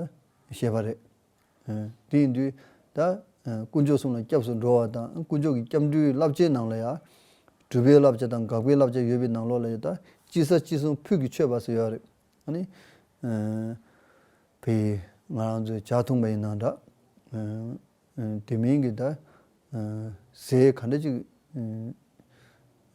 བཞེད་པ་རེད། དེ་ཡིན་དུས་ད་དཀོན་མཆོག་གསུམ་ལ་སྐྱབས་སུ་འགྲོ་བ་དང་དཀོན་མཆོག་གི་སྐྱབས་འགྲོའི་བསླབ་བྱའི་ནང་ལ་ཡང་སྒྲུབ་པའི་བསླབ་བྱ་དང་དགག་པའི་བསླབ་བྱ་ཡོད་པའི་ནང་ལོགས་ལ་ཡང་ད་ཅི་ཟ་ཅི་གསུང་ཕུད་ཀྱི་མཆོད་པ་ཟེར་ཡོད་རེད། ཨ་ནི་བའི་ང་རང་ཚོའི་ཇ་འཐུང་པ་ཡིན་ན་འདྲ། དེ་མིན་གྱི་ད་ཟས་ག་འདྲ་ཅིག་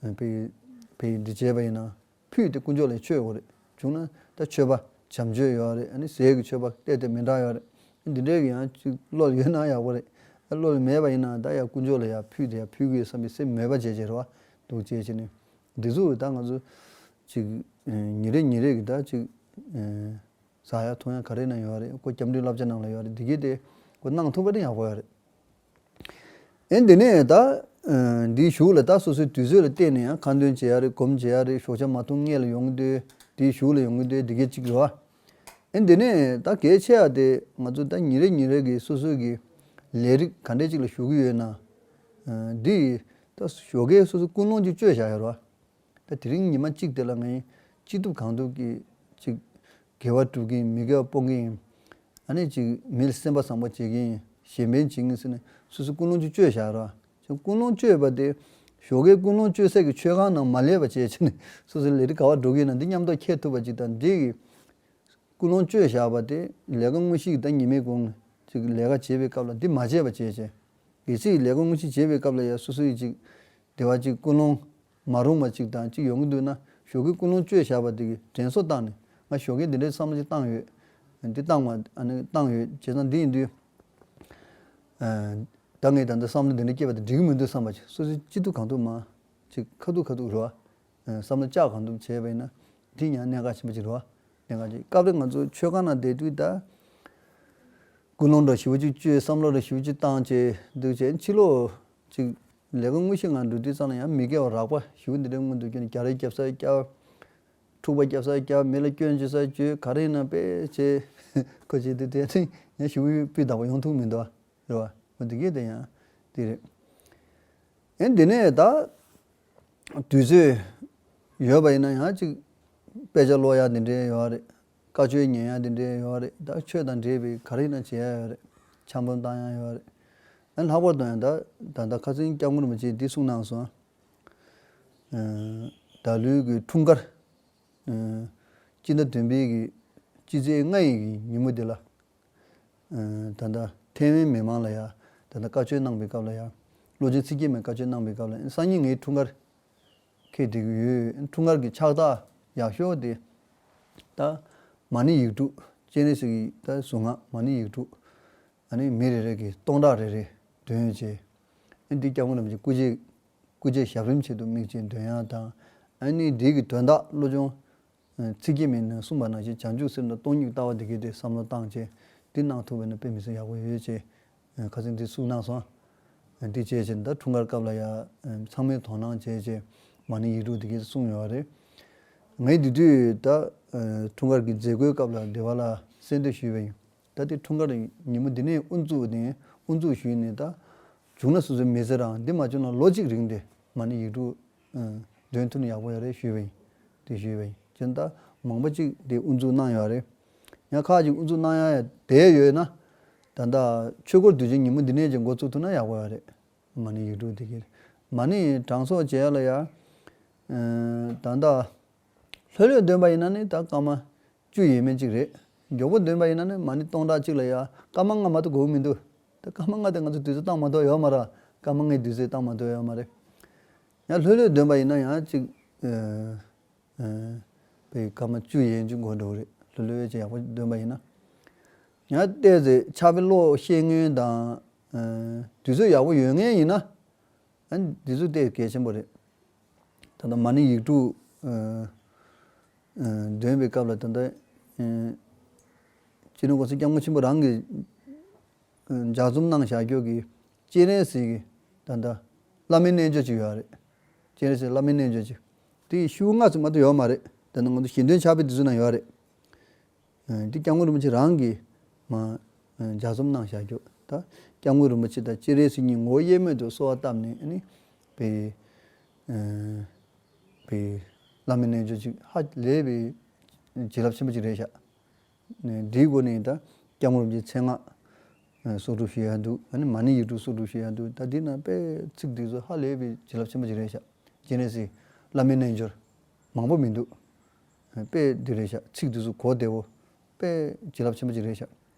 བའི་བའི་འདི་བྱས་པ་ཡིན་ན། ཕུད་དེ་དཀོན་མཆོག་ལ་མཆོད་དགོས་རེད། བྱུང་ན་ད་མཆོད་པ་བྱམས་མཆོད་ཡོད་རེད། ཨ་ནི་ཟས་ཀྱི་མཆོད་པ་བལྟས་ཏེ་མི་འདྲ་ཡོད་རེད། འདི་འདྲའི་གི་ཡང་ཅིག་བློ་ལ་ཡོད་ན་ཡག་པོ་རེད། ཨ་བློ་ལ་མེད་པ་ཡིན་ན་ད་ཡང་དཀོན་མཆོག་ལ་ཡང་ཕུད་དེ་ཡང་ཕུལ་དགོས་བསམ་པའི་སེམས་མོས་པ་བྱས་བྱས་རེད་བ། འདུག་བྱས་བྱས་ནས་འདི་ཚོ་ད་ང་ཚོ་ཅིག་ཉིན་རེ་ཉིན་རེ་གི་ད་ཅིག་ཟ་ཡ་འཐུང་ཡ་ག་རེ་ན་ཡོད་རེད། ཁོ་སྐྱབས་འགྲོའི་བསླབ་བྱ་ནང་ལ་ཡོད་རེད། འདི་གི་དེ་ཁོ་གནང་ཐུབ་པ་དེ་ཡག་པོ་ཡོད་རེད། ཨེ་འདི་ནས་ད་འདིའི་གཞུག་ལ་ད་སོ་སོའི་དུས་ཚོད་ལ་བལྟས་ནས་ཡང་ཁ་འདོན་བྱེད་ཡ་རེད། སྒོམ་བྱེད་ཡ་རེད། ཞོགས་ཇ་མ་འཐུང་སྔས་ལ་ཡོང་གི་འདུག་འདིའི་གཞུག་ལ་ཡོང་གི་འདུག་འདི་གས་གཅིག་རེད་བ། ཨེ་འདི་ནས་ད་གལ་ཆེ་ཡ་དེ་ང་ཚོ་ད་ཉིན་རེ་ཉིན་རེ་གི་སོ་སོའི་གི་ལས་རིགས་ག་འདྲས་ཅིག་ལ་ཞུགས་ཀྱི་ཡོད་ན། འདི་ད་ཞོགས་ཀས་སོ་སོ་ཀུན་སློང་ཅིག་བཅོས་བཞག་ཡ་རེད་བ། ད་དེ་རིང་ཉི་མ་གཅིག་དེ་ལ་ངས་ཅི་ཐུབ་གང་ཐུབ་ཀྱིས་ཅིག་དགེ་བ་སྒྲུབ་ཀྱི་ཡིན། མི་དགེ་བ་སྤོང་གི་ཡིན། ཨ་ནི་ཅིག་མི་ལ་སེམས་པ་བཟང་པོ་བྱེད་ཀྱི་ཡིན། གཞན་ཕན་བྱེད་ཀྱི་ཡིན་ཟེར་ནས་སོ་སོ་ཀུན་སློང་ཅིག་བཅོས་བཞག་ར། ཅིག་ཀུན་སློང་བཅོས་པ་དེ་ཞོགས་ཀའི་ཀུན་སློང་བཅོས་སའི་གི་མཆོད་ཁང་ནང་མ་སླེབས་པ་བྱས་བྱས་ནས་སོ་སོའི་ལས་རིགས་ག་བ་འགྲོ་གི་ཡིན་ན་འདི་མཉམ་དུ་འཁྱེར་ཐུབ་པ་ཅིག་དང་འདི་གི་ཀུན་སློང་བཅོས་བཞག་པ་དེ་ལས་ཀ་དངོས་གཞི་ད་ཉི་མའི་གུང་ཅིག་ལས་ཀ་བྱེད་པའི་སྐབས་ལ་འདི་མ་བྱས་པ་བྱས་བྱས། གལ་སྲིད་ལས་ཀ་དངོས་གཞི་བྱེད་པའི་སྐབས་ལ་ཡང་སོ་སོ་ཡི་ཅིག་བདེ་བ་ཅིག་ཀུན་སློང་མ་རུང་བ་ཅིག་དང་ཅིག་ཡོང་གི་འདུག་ན་ཞོགས་ཀའི་ཀུན་སློང་བཅོས་བཞག་པ་དེ་གི་དྲན་གསོ་བཏང་ནས་ང་ཞོགས་ཀའི་འདི་འདྲའི་བསམ་བློ་ཅིག་བཏང་ཡོད། འདི་བཏང་བ་ཨ་ནི་བཏང་ཡོད་བྱས་ཙང་འདི་ཡིན་དུས། ད་ངས་ད་ལྟ་བསམ་བློ་འདི་འདྲ་སྐྱེས་པ་དེ་འགྲིག་གི་མི་འདུག་བསམ་པ་ཅིག་སོ་སོས་ཅི་ཐུབ་གང་ཐུབ་མ་ཅིག་ཁ་ཐུག་ཁ་ཐུག་རེད་བ། བསམ་བློ་བཅག་གང་ཐུབ་བྱས་པ་ཡིན་ན་འདི་ཡང་གནད་འགག་ཆེན་པོ་ཅིག་རེད་བ། གནད་འགག་ཅིག་སྐབས་རེ་ང་ཚོ་མཆོད་ཁང་ནང་བསྡད་དུས་ད་ཀུན་སློང་འདྲ་ཞེ་པོ་ཅིག་བཅོས་བསམ་བློ་འདྲ་ཞེ་པོ་ཅིག་བཏང་བྱས་འདུག་བྱས་ཕྱི་ལོགས་ཅིག་ལས་ཀ་དངོས་གཞི་ང་འགྲོ་དུས་ཙམ་ལ་ཡང་མི་དགེ་བ་རགས་པ་ཞེ་པོ་འདི་འདྲའི་མངོན་དུ་གྱུར་ནས་རྒྱ་རས་རྒྱབ་ས་རྒྱབ། འཁྲུག་པ་རྒྱབ་ས་རྒྱབ། མི་ལ་སྐྱོན་བརྗོད་ས་བརྗོད། ག་རེ་ཡིན་ན་དཔེ་བྱས་ཁོ་བྱས་དུས་དེ་ཚེ་ཡང་ཞེ་པོ་སྤུས་དག་པོ་ཡོང་ཐུབ་མི་འདུག་རེད་བ། འོ་འདི་གས་དེ་ཡང་དེ་རེད། ཨེ་འདི་ནས་ད་དུས་ཚོད་ཡོད་པ་ཡིན་ན་ཡང་ཅིག་དཔེ་ཆ་ཀློག་ཡག་འདི་འདྲའི་ཡོད་རེད། བཀའ་ཆོས་ཉན་ཡག་འདི་འདྲའི་ཡོད་རེད། ད་ཆོས་དང་འབྲེལ་བའི་ག་རེ་ཡིན་ན་བྱེད་ཡག་ཡོད་རེད། འཆམ་པོ་བཏང་ཡག་ཡོད་རེད། ཨ་ལྷག་པར་དུ་ཡང་ད་ད་ལྟ་ཁ་སང་སྐྱབས་མགོན་རིན་པོ་ཆེས་འདི་གསུངས་གནང་སོང་། ད་ལོའི་གི་འཁྲུངས་སྐར། སྤྱི་ཟླ་བདུན་པའི་གི་སྤྱི་ཚེས་ལྔ་ཡི་གི་ཉིན་མོ་འདི་ལ། ད་ལྟ་ཐའེ་ཝན་མི་མང་ལ་ཡ་ད་ལྟ་བཀའ་ཆོས་གནང་པའི་སྐབས་ལ་ཡ་བློ་ཆེན་ཚིག་བརྒྱད་མའི་བཀའ་ཆོས་གནང་པའི་སྐབས་ལ་སང་ཉིན་ངའི་འཁྲུངས་སྐར་འཁེལ་བསྡད་ཀྱི་ཡོད། འཁྲུངས་སྐར་གྱི་ཕྱག་རྟགས་ཡག་ཤོས་དེ་ད་མ་ཎི་ཡིག་དྲུག་སྤྱན་རས་གཟིགས་ཀྱི་ད་གཟུངས་སྔགས་མ་ཎི་ཡིག་དྲུག་ཨ་ནི་མི་རེ་རེ་གིས་སྟོང་ཕྲག་རེ་རེ་འདོན་བྱས། ཨ་འདི་སྐྱབས་མགོན་རིན་པོ་ཆེ་སྐུ་ཚེ་སྐུ་ཚེ་ཞབས་རིམ་ཆེད་དུ་དམིགས་བྱས་འདོན་ཡག་དང་། ཨ་ནི་འདི་གི་དོན་དག་བློ་སྦྱོང་ཚིག་བརྒྱད་མའི་ནང་གསུངས་པ་ནང་བཞིན་བྱང་ཆུབ་སེམས་དང་སྟོང་ཉིད་ཀྱི་ལྟ་བ་འདི་གའི་དེ་བསམ་བློ་བཏང་བྱས་འདི་གནང་ཐུབ་པ་ན་དཔེ་མི་སྲིད་ཡག་པོ་ཡོད་ཅེས་ཁ་སང་འདི་གསུངས་གནང་སོང་། འདི་བྱས་བྱས་ད་འཁྲུངས་སྐར་སྐབས་ལ་ཡ་ཚང་མས་དོ་སྣང་བྱས་བྱས་མ་ཎི་ཡིག་དྲུག་འདི་གའི་གསུངས་ཡོད་རེད། ངས་འདི་དུས་ད་འཁྲུངས་སྐར་གྱི་མཛད་སྒོའི་སྐབས་ལ་སྡེ་བ་ལ་གསལ་འདེབས་ཞུས་པ་ཡིན། ད་དེ་འཁྲུངས་སྐར་ཉིན་མོ་འདི་ནས་དབུ་འཛུགས་ནས་དབུ་འཛུགས་ཞུས་ནས་ད་བྱུང་ན་སོ་སོའི་མི་ཚེ་རང་འདི་མ་བྱུང་ན་ལོ་གཅིག་རིང་དེ་མ་ཎི་ཡིག་དྲུག་འདོན་ཐུབ་ན་ཡག་པོ་ཡོད་རེད་ཞུས་པ་ཡིན། དེ་ཞུས་པ་ཡིན་ཅན་ད་མང་པོ་ཅིག་དེ་དབུ་འཛུགས་གནང་ཡོད་རེད། ཡང་ཁག་ཅིག་དབུ་འཛུགས་གནང་ཡ་ཡ་དེ་ཡོད་ན་ད་ད་ཆོས་འཁོར་དུས་ཆེན་ཉིན་མོ་འདི་ནས་ཀྱང་འགོ་ཚུགས་ཐུབ་ན་ཡག་པོ་ཡོད་རེད། མ་ཎི་ཡིག་དྲུག་དེ་གི་མ་ཎི་གྲངས་གསོག་བྱེད་ཡ་ལ་ཡ་ད་ད་ལྷོད་ལྷོད་འདོན་པ་ཡིན་ན་ནི་ད་སྐར་མ་བཅུ་ཡས་མས་གཅིག་རེད། མགྱོགས་པོ་འདོན་པ་ཡིན་ན་ནི་མ་ཎི་སྟོང་ཕྲག་གཅིག་ལ་ཡ་སྐར་མ་ལྔ་མ་གཏོགས་འགོར་གི་མི་འདུག་ད་སྐར་མ་ལྔ་དེ་ང་ཚོ་དུས་ཚོད་བཏང་མ་ཐུབ་ཡོད་མ་རེད། སྐར་མ་ལྔའི་དུས་ཚོད་བཏང་མ་ཐུབ་ཡོད་མ་རེད། ཡང་ལྷོད་ལྷོད་འདོན་པ་ཡིན་ན་ཡང་གཅིག་ཨ་ཨ་པའི་སྐར་མ་བཅུ་ཡན་གཅིག་འགོར་འགྲོ་གི་རེད། ལྷོད་ལྷོད་ཅིག་ཡག་པོ་འདོན་པ་ཡིན་ན། ཡང་ཏོག་ཙམ་ཕྱག་དཔེ་ཀློག་ཤེས་མཁན་དང་ཨ་དུས་ཚོད་ཡག་པོ་ཡོད་མཁན་ཡིན་ན། ཨ་ནི་འདི་ཚོ་དེ་གལ་ཆེན་པོ་རེད། ད་ལྟ་མ་ཎི་ཡིག་དྲུག་ཨ་ཨ་འདོན་པའི་སྐབས་ལ་ད་ལྟ་ཨ་སྤྱི་ནོར་༸གོང་ས་༸སྐྱབས་མགོན་ཆེན་པོ་རང་གིས་ཨ་ལྗགས་རྩོམ་གནང་བཞག་རྒྱུ་གི་སྤྱན་རས་གཟིགས་ཀྱི་ད་ལྟ་བླ་མའི་རྣལ་འབྱོར་ཅིག་ཡོད་རེད། སྤྱན་རས་གཟིགས་བླ་མའི་རྣལ་འབྱོར་ཅིག་དེ་ཤོག་གྲངས་ལྔ་ཙམ་མ་གཏོགས་ཡོད་མ་རེད། ད་ནི་ང་ཚོ་ཞལ་འདོན་ཕྱག་དཔེ་འདི་ཚོ་ན་ཡོད་རེད། འདི་སྐྱབས་མགོན་རིན་པོ་ཆེ་རང་གིས་མ་ལྗགས་རྩོམ་གནང་བཞག་རྒྱུ་ད་སྐྱབས་མགོན་རིན་པོ་ཆེ་དང་སྤྱན་རས་གཟིགས་གཉིས་ངོ་བོ་དབྱེར་མེད་དུ་གསོལ་བ་བཏབ་ནས་ཨ་ནི་པའི་པའི་བླ་མའི་རྣལ་འབྱོར་ཅིག་ཧ་ལས་པའི་བྱིན་རླབས་ཆེན་པོ་ཅིག་རེད་ཤག་འདིའི་སྒོ་ནས་ད་སྐྱབས་མགོན་རིན་པོ་ཆེ་མཚན་སྔགས་གསོག་སྒྲུབ་ཞུ་ཡ་འདུག་ཨ་ནི་མ་ཎི་ཡིག་དྲུག་གསོག་སྒྲུབ་ཞུ་ཡ་འདུག་ད་འདི་ན་དཔེ་ཚིག་འདི་ཚོ་ཧ་ལས་པའི་བྱིན་རླབས་ཆེན་པོ་ཅིག་རེད་ཤག་སྤྱན་རས་གཟིགས་བླ་མའི་རྣལ་འབྱོར་མང་པོ་མི་འདུག་དཔེ་འདི་རེད་ཤག་ཚིག་འདི་ཚོ་གོ་བདེ་བོ་དཔེ་བྱིན་རླབས་ཆེན་པོ་ཅིག་རེད་ཤག་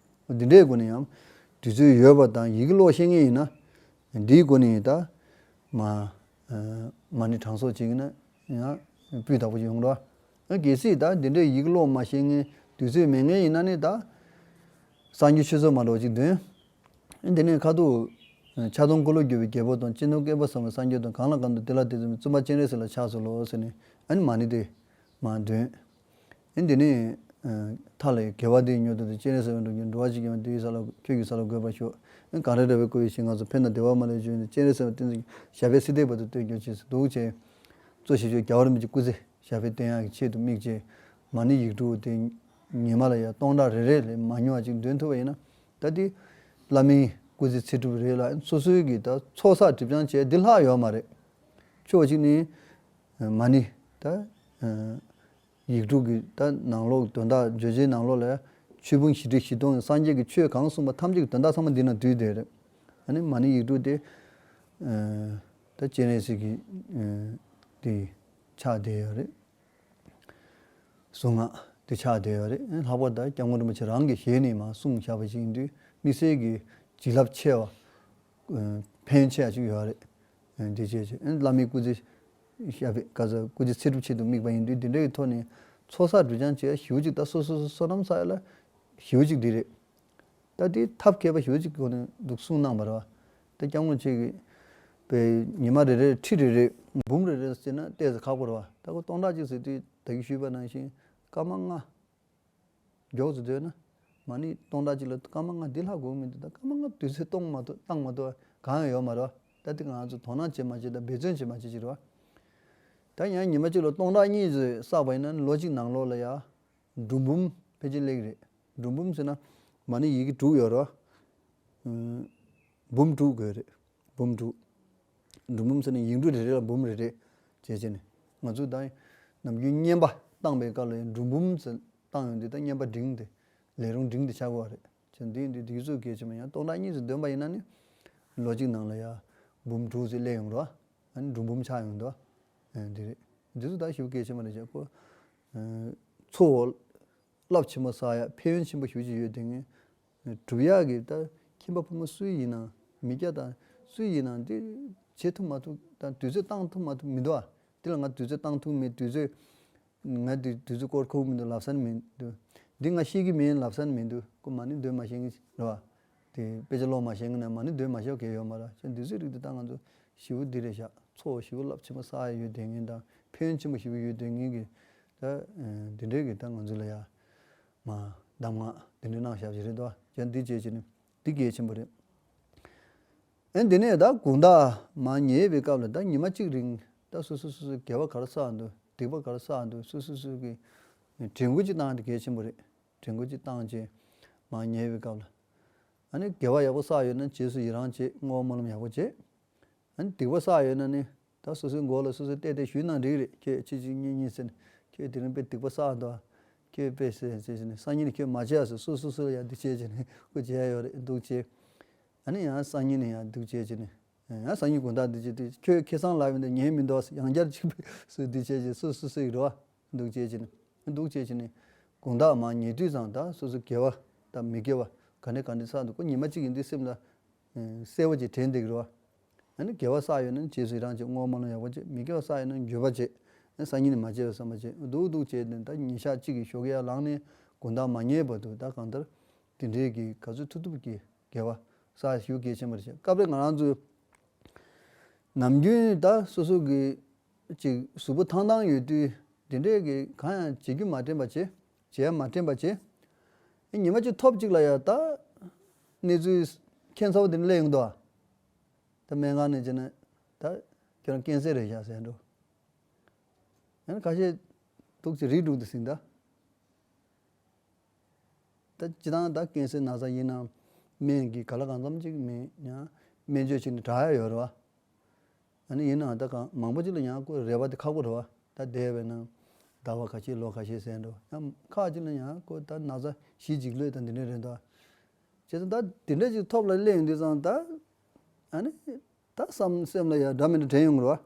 འདི་འདྲའི་སྒོ་ནས་ཡང་དུས་ཚོད་ཡོད་པ་དང་ཡི་གེ་ཀློག་ཤེས་མཁན་ཡིན་ན་འདིའི་སྒོ་ནས་ད་མ་མ་ཎི་གྲངས་གསོག་བྱེད་ཀྱི་ན་ཡང་སྤུས་དག་པོ་ཡོང་འགྲོ། གལ་སྲིད་ད་འདི་འདྲའི་ཡི་གེ་ཀློག་མ་ཤེས་མཁན་དུས་ཚོད་མེད་མཁན་ཡིན་ན་ནི་ད་སངས་རྒྱས་ཆོས་ཚོགས་མ་འདྲ་བ་ཅིག་འདོན། འདི་ནས་ཁ་ཐུག་ཕྱག་སྟོང་འཁོར་ལོ་སྒྱུར་བའི་རྒྱལ་པོ་དང་། སྤྱི་ནོར་བསྐལ་པ་བཟང་པོའི་སངས་རྒྱས་དང་། གང་ལ་གང་འདུལ་བདེ་ལ་བདེ་འཛིན་པའི། བཙུན་པ་སྤྱན་རས་གཟིགས་ལ་ཕྱག་འཚལ་ལོ་ཟེར་ནས་ཨ་ནི་མ་ཎི་དེ་མར་འདོན། ཨེ་འདི་ནི་མཐའ་ལ་དགེ་བ་འདི་ཉོན་དུ་སྤྱན་རས་གཟིགས་དབང་དྲུག་འགྱུར། འགྲོ་བ་གཅིག་ཀྱང་དེའི་ས་ལ་ཁྱོད་ཀྱི་ས་ལ་འགོད་པར་ཤོག་ཨེ་གང་རེ་རེ་བའི་བསྐོར་བའི་ཞིང་ཁམས་སུ། ཕན་དང་བདེ་བ་མ་ལུས་འབྱུང་ནས། སྤྱན་རས་གཟིགས་དབང་བསྟན་འཛིན་གྱི། ཞབས་པད་སྲིད་མཐའི་བར་དུ་བརྟན་གྱུར་ཅིག་འདུག་ཅེས་གཙོ་ཆེ་ཤོས་རྒྱལ་བ་རིན་པོ་ཆེ་སྐུ་ཚེ་ཞབས་པད་བརྟན་ཡག་གི་ཆེད་དུ་དམིགས་བྱས་མ་ཎི་ཡིག་དྲུག་དེ་ཉི་མ་ལ་ཡ་སྟོང་ཕྲག་རེ་རེ་ལས་མ་ཉུང་བ་ཅིག་འདོན་ཐུབ་པ་ཡིན་ན་ད་དེ་བླ་མའི་སྐུ་ཚེ་ཚེ་སྒྲུབ་རེད་ལ། སོ་སོའི་གི་ད་ཚོགས་བསགས་སྒྲིབ་སྦྱང་བྱས་འདི་ལྷག་ཡོད་མ་རེད། ཕྱོགས་གཅིག་ནས་མ་ཎི་ད། ཡིག་དྲུག་གི་ད་ནང་ལོགས་དོན་དག་བརྗོད་བྱའི་ནང་ལོགས་ལ་ཆོས་ཕུང་བཞི་ཁྲི་བཞི་སྟོང་གི་སངས་རྒྱས་ཀྱི་ཆོས་གང་གསུངས་པ་ཐམས་ཅད་ཀྱི་དོན་དག་ཚང་མ་འདི་ན་འདུས་བསྡད་རེད། ཨ་ནི་མ་ཎི་ཡིག་དྲུག་དེ་ད་སྤྱན་རས་གཟིགས་ཀྱི་དེ་ཆགས་བསྡད་ཡོད་རེད། གཟུངས་སྔགས་དེ་ཆགས་བསྡད་ཡོད་རེད། ལྷག་པར་ད་སྐྱབས་མགོན་རིན་པོ་ཆེ་རང་གི་ཞལ་ནས་མར་གསུངས་བཞག་པ་ཞིག་ཡིན་དུས་དམིགས་བསལ་གྱི་བྱིན་རླབས་ཆེ་བ། ཕན་ཡོན་ཆེ་བ་ཞིག་ཡོད་རེད། འདི་བྱས་བྱས་བླ་མའི་སྐུ་ཚེ་ཞབས་པད་ག་ཚ་སྐུ་ཚེ་ཚེ་སྒྲུབ་ཆེད་དུ་དམིགས་པ་ཡིན་དུས་འདི་འདྲའི་ཐོག་ནས་ཚོགས་བསགས་སྒྲིབ་སྦྱང་བྱས་ཞེ་པོ་ཅིག་ད་སོ་སོ་སོ་བསོད་ནམས་བསགས་ཡ་ལ་ཞེ་པོ་ཅིག་འདི་རེད། ད་དེ་ཐབས་མཁས་པ་ཞེ་པོ་ཅིག་གོ་ནས་འདུག་གསུངས་གནང་བ་རེད་བ། ད་སྐྱབས་མགོན་ཆེ་གི་པའི་ཉི་མ་རེ་རེ་ཁྲི་རེ་རེ་འབུམ་རེ་རེ་ཟེར་ན་ཏོག་ཙམ་ཁག་པོ་རེད་བ། ད་གོ་སྟོང་ཕྲག་གཅིག་ཟེར་དུས་ད་གི་ཞུས་པ་ནང་བཞིན་སྐར་མ་ལྔ། མགྱོགས་སུ་བསྡད་ན་མ་ཎི་སྟོང་ཕྲག་གཅིག་ལ་སྐར་མ་ལྔ་འདི་ལྷག་དགོས་མི་འདུག་ད་སྐར་མ་ལྔ་དུས་ཚོད་གཏོང་མ་ཐུབ་བཏང་མ་ཐུབ་གང་ཡང་ཡོད་མ་རེད་བ། ད་དེ་ང་ཚོ་དོ་སྣང་བྱེད་མ་བྱེད་དང་འབད་བརྩོན་བྱེད་མ་བྱེད་ཅིག་རེད་བ། ད་ཡང་ཉི་མ་གཅིག་ལ་སྟོང་ཕྲག་གཉིས་ཙམ་བསགས་པ་ཡིན་ན་ལོ་གཅིག་ནང་ལོགས་ལ་ཡ་འབྲུ་འབུམ་ཕལ་ཆེར་སླེབས་ཀྱི་རེད། འབྲུ་འབུམ་ཟེར་ན་མ་ཎི་ཡི་གེ་དྲུག་ཡོད་རེད་བ། འབུམ་དྲུག་དགོས་རེད། འབུམ་དྲུག་འབྲུ་འབུམ་ཟེར་ནས་ཡིག་འབྲུ་རེ་རེ་ལ་འབུམ་རེ་རེ་བྱས་བྱས་ནས་ང་ཚོས་ད་ནམ་རྒྱུན་བསྙེན་པ་བཏང་པའི་སྐབས་ལ་ཡང་འབྲུ་འབུམ་ཟེར་བཏང་ཡོང་དུས་ད་བསྙེན་པ་འབྲིང་དེ་ལས་རུང་འབྲིང་དེ་ཆགས་དགོས་པ་རེད། བྱས་འདི་ཡིན་དུས་དེ་ཚོ་གལ་ཆེ་མ་ཡང་སྟོང་ཕྲག་གཉིས་ཙམ་འདོན་པ་ཡིན་ན་ནི་ལོ་གཅིག་ནང་ལ་ཡ་འབུམ་དྲུག་ཙམ་སླེབས་ཡོང་རོགས། ཨ་ནི་འབྲུ་འབུམ་ཆགས་ཡོང་འདུག་འདི་རེད། འདི་ཚོ་ད་ཞེ་པོ་གལ་ཆེ་མ་རེད་བྱས་ཁོ། གཙོ་བོ། རླབས་ཆེན་པོ་བསགས་ཡ་ཕན་ཡོན་ཆེན་པོ་ཞེ་པོ་ཅིག་ཡོད་དེ་ངས། སྒྲུབ་ཡག་གི་ད་ཁྱིམ་པ་ཕོ་མོ་སུ་ཡིན་ནའང་མི་སྐྱ་དང་སུ་ཡིན་ནའང་འདི་བྱེད་ཐུབ་མ་ཐུབ་དང་དུས་ཚོད་བཏང་ཐུབ་མ་ཐུབ་མི་འདུག་ཨ། འདི་ལ་ང་དུས་ཚོད་བཏང་ཐུབ་མེད། དུས་ཚོད་ང་འདི་དུས་ཚོད་སྐོར་ཁུག་མི་འདུག་ལབ་ས་ནི་མི་འདུག་འདི་ང་ཤེས་ཀྱི་མེད་ལབ་ས་ནི་མི་འདུག་ཁོ་མ་ཎི་འདོན་མ་ཤེས་ཀྱི་རེད་བ། དེ་དཔེ་ཆ་ཀློག་མ་ཤེས་ཀྱི་ན་མ་ཎི་འདོན་མ་ཤེས་པ་གང་ཡང་ཡོད་མ་རེད། ཅེས་འདི་ཚོའི་རིགས་འདི་ད་ང་ཚོ་ཞེ་པོ་འདི་རེད་ཤག་གཙོ་བོ་ཞེ་པོ་རླབས་ཆེན་པོ་བསགས་ཡ་ཡོད་དེ་ངན་དང་ ཕན་ཡོན་ཆེན་པོ་ཞེ་པོ་ཡོད་དེ་ངེད་ཀྱི་ད་འདི་འདྲའི་གི་ད་ང་ཚོ་ལ་ཡ་མ་གདམས་ངག་འདི་འདྲའི་གནང་བཞག་ཅིག་རེད་དོ། ཡང་འདི་བྱས་ཅིག་ནི་འདི་གལ་ཆེན་པོ་རེད། ཨེ་འདི་ནས་ད་དགོང་དག་མར་ཉལ་བའི་སྐབས་ལ་ད་ཉི་མ་གཅིག་རིང་ད་སོ་སོ་སོ་སོའི་དགེ་བ་ག་རེ་བསགས་འདུག་སྡིག་པ་ག་རེ་བསགས་འདུག་སོ་སོ་སོ་གི་དྲན་སྐུལ་ཅིག་བཏང་དེ་གལ་ཆེན་པོ་རེད། དྲན་སྐུལ་ཅིག་བཏང་བྱས་མར་ཉལ་བའི་སྐབས་ལ་ཨ་ནི་དགེ་བ་ཡག་པོ་བསགས་ཡོད་ན་རྗེས་སུ་ཡི་རང་བྱེད། བསྔོ་བ་སྨོན་ལམ་ཡག་པོ་བྱེད། ཨ་ནི་སྡིག་པ་བསགས་ཡོད་ན་ནི་ད་སོ་སོའི་མགོ་ལ་སོ་སོས་བལྟས་བལྟས་ཞུས་ན་འགྲིག་རེད། ཁྱོད་གཅིག་གཅིག་གཉིས་གཉིས་ཟེར་ནས་ཁྱོད་དེ་རིང་དཔེ་སྡིག་པ་བསགས་འདུག་ཁྱོད་དཔེ་ཟེར་ཟེར་ཟེར་ནས་སང་ཉིན་ནས་ཁྱོད་མ་བྱེད་ཟེར། སོ་སོ་སོ་ལ་ཡང་འདི་བྱས་བྱས་ནས་ཁོ་བྱས་ཡོད་རེད་འདུག་བྱས། ཨ་ནི་ཡང་སང་ཉིན་ནས་ཡང་འདུག་བྱས་བྱས་ནས་ཡང་སང་ཉིན་དགོང་དག་འདི་བྱས་དུས་ཁྱོད་ཁེ་བཟང་ལབ་ཡོང་དུས་ཉན་མི་འདུག་ཡང་བསྐྱར་གཅིག་པུ་སུ་འདི་བྱས་བྱས་སོ་སོ་སོ་ཡི་རེད་བ། འདུག་བྱས་བྱས་ནས་འདུག་བྱས་བྱས་ནས་དགོང་དག་མར་ཉལ་དུས་ཙང་ད་སོ་སོ་དགེ་བ་དང་མི་དགེ་བ་ག་འདྲ་ག་འདྲ་བསགས་འདུག་ཁོ་ཉི་མ་གཅིག་ཡིན་དུས་སེམས་ལ་གསལ་པོ་ཅིག་དྲན་བསྡད་ཀྱི་རེད་བ། ཨ་ནི་དགེ་བ་བསགས་ཡོད་ན་རྗེས་སུ་ཡི་རང་བྱེད། བསྔོ་བ་སྨོན་ལམ་ཡག་པོ་བྱེད། མི་དགེ་བ་བསགས་ཡོད་ན་འགྱོད་པ་བྱེད། ཨ་ནི་སང་ཉིན་ནས་མ་བྱེད་པའི་བསམ་པ་བྱེད། འདུག་འདུག་བྱས་ནས་ད་ཉིན་ཞག་གཅིག་གི་ཞོགས་ཀས་ཡར་ལངས་ནས་དགོང་དག་མ་ཉལ་བར་དུ་ད་གང་ལྟར་དེ་འདྲའི་གི་ག་ཚོད་ཐུབ་ཐུབ་ཀྱི་དགེ་བ་བསགས་ཞུ་གལ་ཆེན་པོ་རེད་བྱས། སྐབས་རེ་ང་རང་ཚོས་ནམ་རྒྱུན་ད་སོ་སོ་གི་ཅིག་གཟུགས་པོ་ཐང་ཐང་ཡོད་དུས་དེ་འདྲས་ཀྱི་གང་ཡང་བྱེད་རྒྱུ་མ་དྲན་པ་བྱེད། བྱེད་ཡ་མ་དྲན་པ་བྱེད། ཨེ་ཉི་མ་གཅིག་ཐོབ་གཅིག་ལ་ཡ་ད་གནས་ཚུལ་ཁྱད་མཚར་པོ་དེ་འདྲ་སླེབས་ཡོང་འདུག་ད་སྨན་ཁང་ནས་བྱས་ན་ད་ཁྱོད་རང་ཀེན་སར་རེད་ཤག་ཟེར་འགྲོ། ཡང་ཁ་ཤས་འདུག་ཅིག་རིགས་དྲུག་ཏུ་ཟིན་ད། ད་སྤྱིར་བཏང་ད་ཀེན་སར་ན་ཚ་ཡིན་ན་སྨན་གྱི་ག་ལ་གང་འཚམ་ཅིག་མེད་ཡང་སྨན་བཅོས་བྱས་ནས་དྲག་ཡ་ཡོད་རེད་བ། ཨ་ནི་ཡིན་ནའང་ད་གང་མང་པོ་ཅིག་ལ་ཡང་ཁོ་རེ་བ་དེ་ཁག་པོ་རེད་བ། ད་བསྡད་པས་ན་ཟླ་བ་ཁ་ཤས་ལོ་ཁ་ཤས་ཟེར་འགྲོ། ཡང་ཁག་ཅིག་ལ་ཡང་ཁོ་ད་ན་ཚ་ཞི་འཇིགས་ལོས་དང་འདི་འདྲ་རེད་འདུག་བྱས་ཙང་ད་འདི་འདྲ་ཅིག་ཐོབ་ལ་སླེབས་ཡོང་དུས་ཙང་ད་ཨ་ནི་ད་བསམ་སེམས་ལ་ཡང་འདྲ་མི་འདྲ་དྲན་ཡོང་གི་རེད་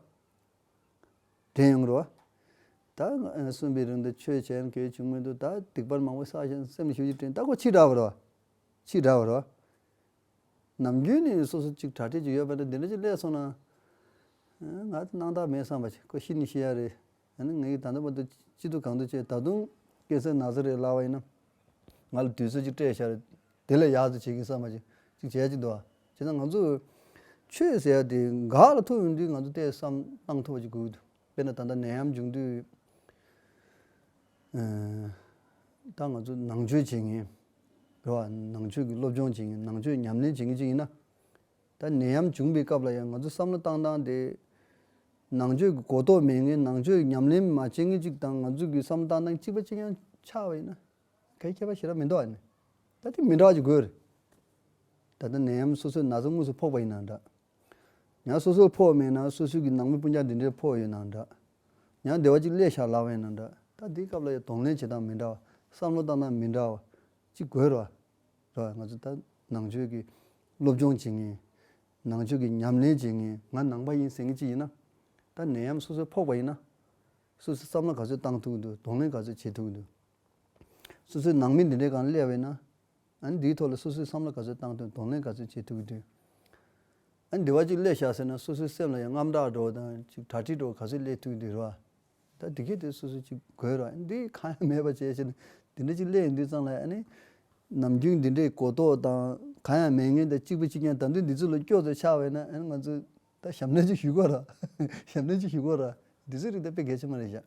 བ། དྲན་ཡོང་གི་རེད་བ། ད་ང་གསོན་པའི་རིང་དུ་ཆོས་བྱས་མཁན་བྱུང་མི་འདུག་ད་སྡིག་པ་མང་པོ་བསགས་ཤིང་སེམས་ཤུགས་ཀྱིས་དྲན། ད་ཁོ་ཕྱི་དྲགས་པ་རེད་བ། ཕྱི་དྲགས་པ་རེད་བ། ནམ་རྒྱུན་ནས་སོ་སོ་གཅིག་གྲ་སྒྲིག་ཅིག་ཡོད་པ་འདྲ་འདི་འདྲ་ཅིག་སླེབས་སོང་ན། ང་ད་སྣང་དག་མེད་བསམ་པ་ཅིག་ཁོ་ཤི་ནི་ཤི་ཡ་རེད། ཨ་ནི་ངས་ད་ལྟ་བར་དུ་སྐྱིད་སྡུག་གང་འདུག་བྱས། ད་དུང་ཀེན་སར་ན་ཚ་རེད་ལབ་པ་ཡིན་ན། ང་ལ་དུས་ཚོད་ཅིག་སྤྲད་ཤར། དེ་ལས་ཡག་ཚོད་བྱེད་ཀྱི་བསམ་པ་ཅིག་ཅིག་བྱས་ཅིག་འདུག་ཨ། བྱས་ན་ང་ཚོ་ཆོས་ཟེར་ཡ་དེ་འགག་ལ་ཐུག་ཡོང་དུས་ང་ཚོ་ལྟས་བསམ་བཏང་ཐུབ་པ་ཅིག་དགོས་ཀྱི་འདུག་དཔེར་ན་ད་ལྟ་ནད་ཡམས་བྱུང་དུས། ད་ང་ཚོ་ནང་ཆོས་བྱེད་མཁན་རེད་བ། ནང་ཆོས་ཀྱི་སློབ་སྦྱོང་བྱེད་མཁན། ནང་ཆོས་ཉམས་ལེན་བྱེད་མཁན་ཅིག་ཡིན་ན། ད་ནད་ཡམས་བྱུང་པའི་སྐབས་ལ་ཡང་ང་ཚོ་བསམ་བློ་བཏང་སྟངས་དེ། ནང་ཆོས་ཀྱི་གོ་རྟོགས་མེད་མཁན། ནང་ཆོས་ཉམས་ལེན་མ་བྱེད་མཁན་ཅིག་དང་ང་ཚོ་གི་བསམ་བློ་བཏང་སྟངས་གཅིག་པ་གཅིག་རྐྱང་ཆགས་པ་ཡིན་ན། གའི་ཁྱད་པར་ཞེ་དྲག་མི་འདུག་ཨ་ནི། ད་དེ་མི་འདྲ་བ་ཅིག་དགོས་རེད། ད་ལྟ་ནད་ཡམས་སོ་སོའི་ན་ཚ་དངོས་སུ་ཕོག་པ་ཡིན་ན་འདྲ། ཡང་སོ་སོར་ཕོག་མེད་ན་སོ་སོའི་གི་ནང་མི་སྤུན་ཀྱག་འདི་འདྲའི་ཕོག་ཡོད་ན་འདྲ། ཡང་སྡེ་བ་གཅིག་སླེབས་ཤག་ལབ་པ་ཡིན་ན་འདྲ། ད་འདིའི་སྐབས་ལ་ཡང་གདོང་ལེན་བྱེད་སྟངས་མི་འདྲ་བ། བསམ་བློ་བཏང་སྟངས་མི་འདྲ་བ་ཅིག་དགོས་རེད་བ། རེད་བ། ང་ཚོ་ད་ནང་ཆོས་ཀྱི་སློབ་སྦྱོང་བྱེད་མཁན། ནང་ཆོས་ཀྱི་ཉམས་ལེན་བྱེད་མཁན། ང་ནང་པ་ཡིན་ཟེར་མཁན་ཅིག་ཡིན་ན། ད་ནད་ཡམས་སོ་སོར་ཕོག་པ་ཡིན་ན། སོ་སོའི་བསམ་བློ་ག་ཚོད་བཏང་ཐུབ་ཀྱི་འདུག་གདོང་ལེན་ག་ཚོད་བྱེད་ཐུབ་ཀྱི་འདུག་སོ་སོའི་ནང་མི་འདི་འདྲའི་སྒང་སླེབས་པ་ཡིན་ན། ཨ་ནི་འདིའི་ཐོག་ལ་སོ་སོའི་བསམ་བློ་ག་ཚོད་བཏང་ཐུབ། གདོང་ལེན་ག་ཚོད་བྱེད་ཐུབ་ཀྱི་འདུག་ཨ་ནི་འདི་བ་གཅིག་སླེབས་ཤག་ཟེར་ན་སོ་སོའི་སེམས་ལ་ཡང་དངངས་སྐྲག་འགྲོ་དང་ཅིག་གྲ་སྒྲིག་འགྲོ་ག་ཚོད་སླེབས་ཐུབ་ཀྱི་འདུག་རེད་བ། ད་འདི་གས་དེ་སོ་སོ་ཅིག་དགོས་རེད་བ། འདི་གང་ཡང་མེད་པ་བྱས་བྱས་ནས་འདི་འདྲ་ཅིག་སླེབས་ཡོང་དུས་ཙང་ལ་ཨ་ནི། ནམ་རྒྱུན་འདི་འདྲའི་གོ་རྟོགས་དང་གང་ཡང་མེད་མཁན་དང་གཅིག་པ་གཅིག་རྐྱང་། ད་དུང་འདི་ཚོ་ལ་སྐྱོ་ཚོ་ཆགས་པ་ཡིན་ན་ཨ་ནི་ང་ཚོས་ད་ཞབས་འདྲེན་ཅིག་ཞུ་དགོས་རེད། ཞབས་འདྲེན་ཅིག་ཞུ་དགོས་རེད། འདི་ཚོའི་རིགས་དེ་དཔེ་གལ་ཆེན་པོ་རེད་ཤག་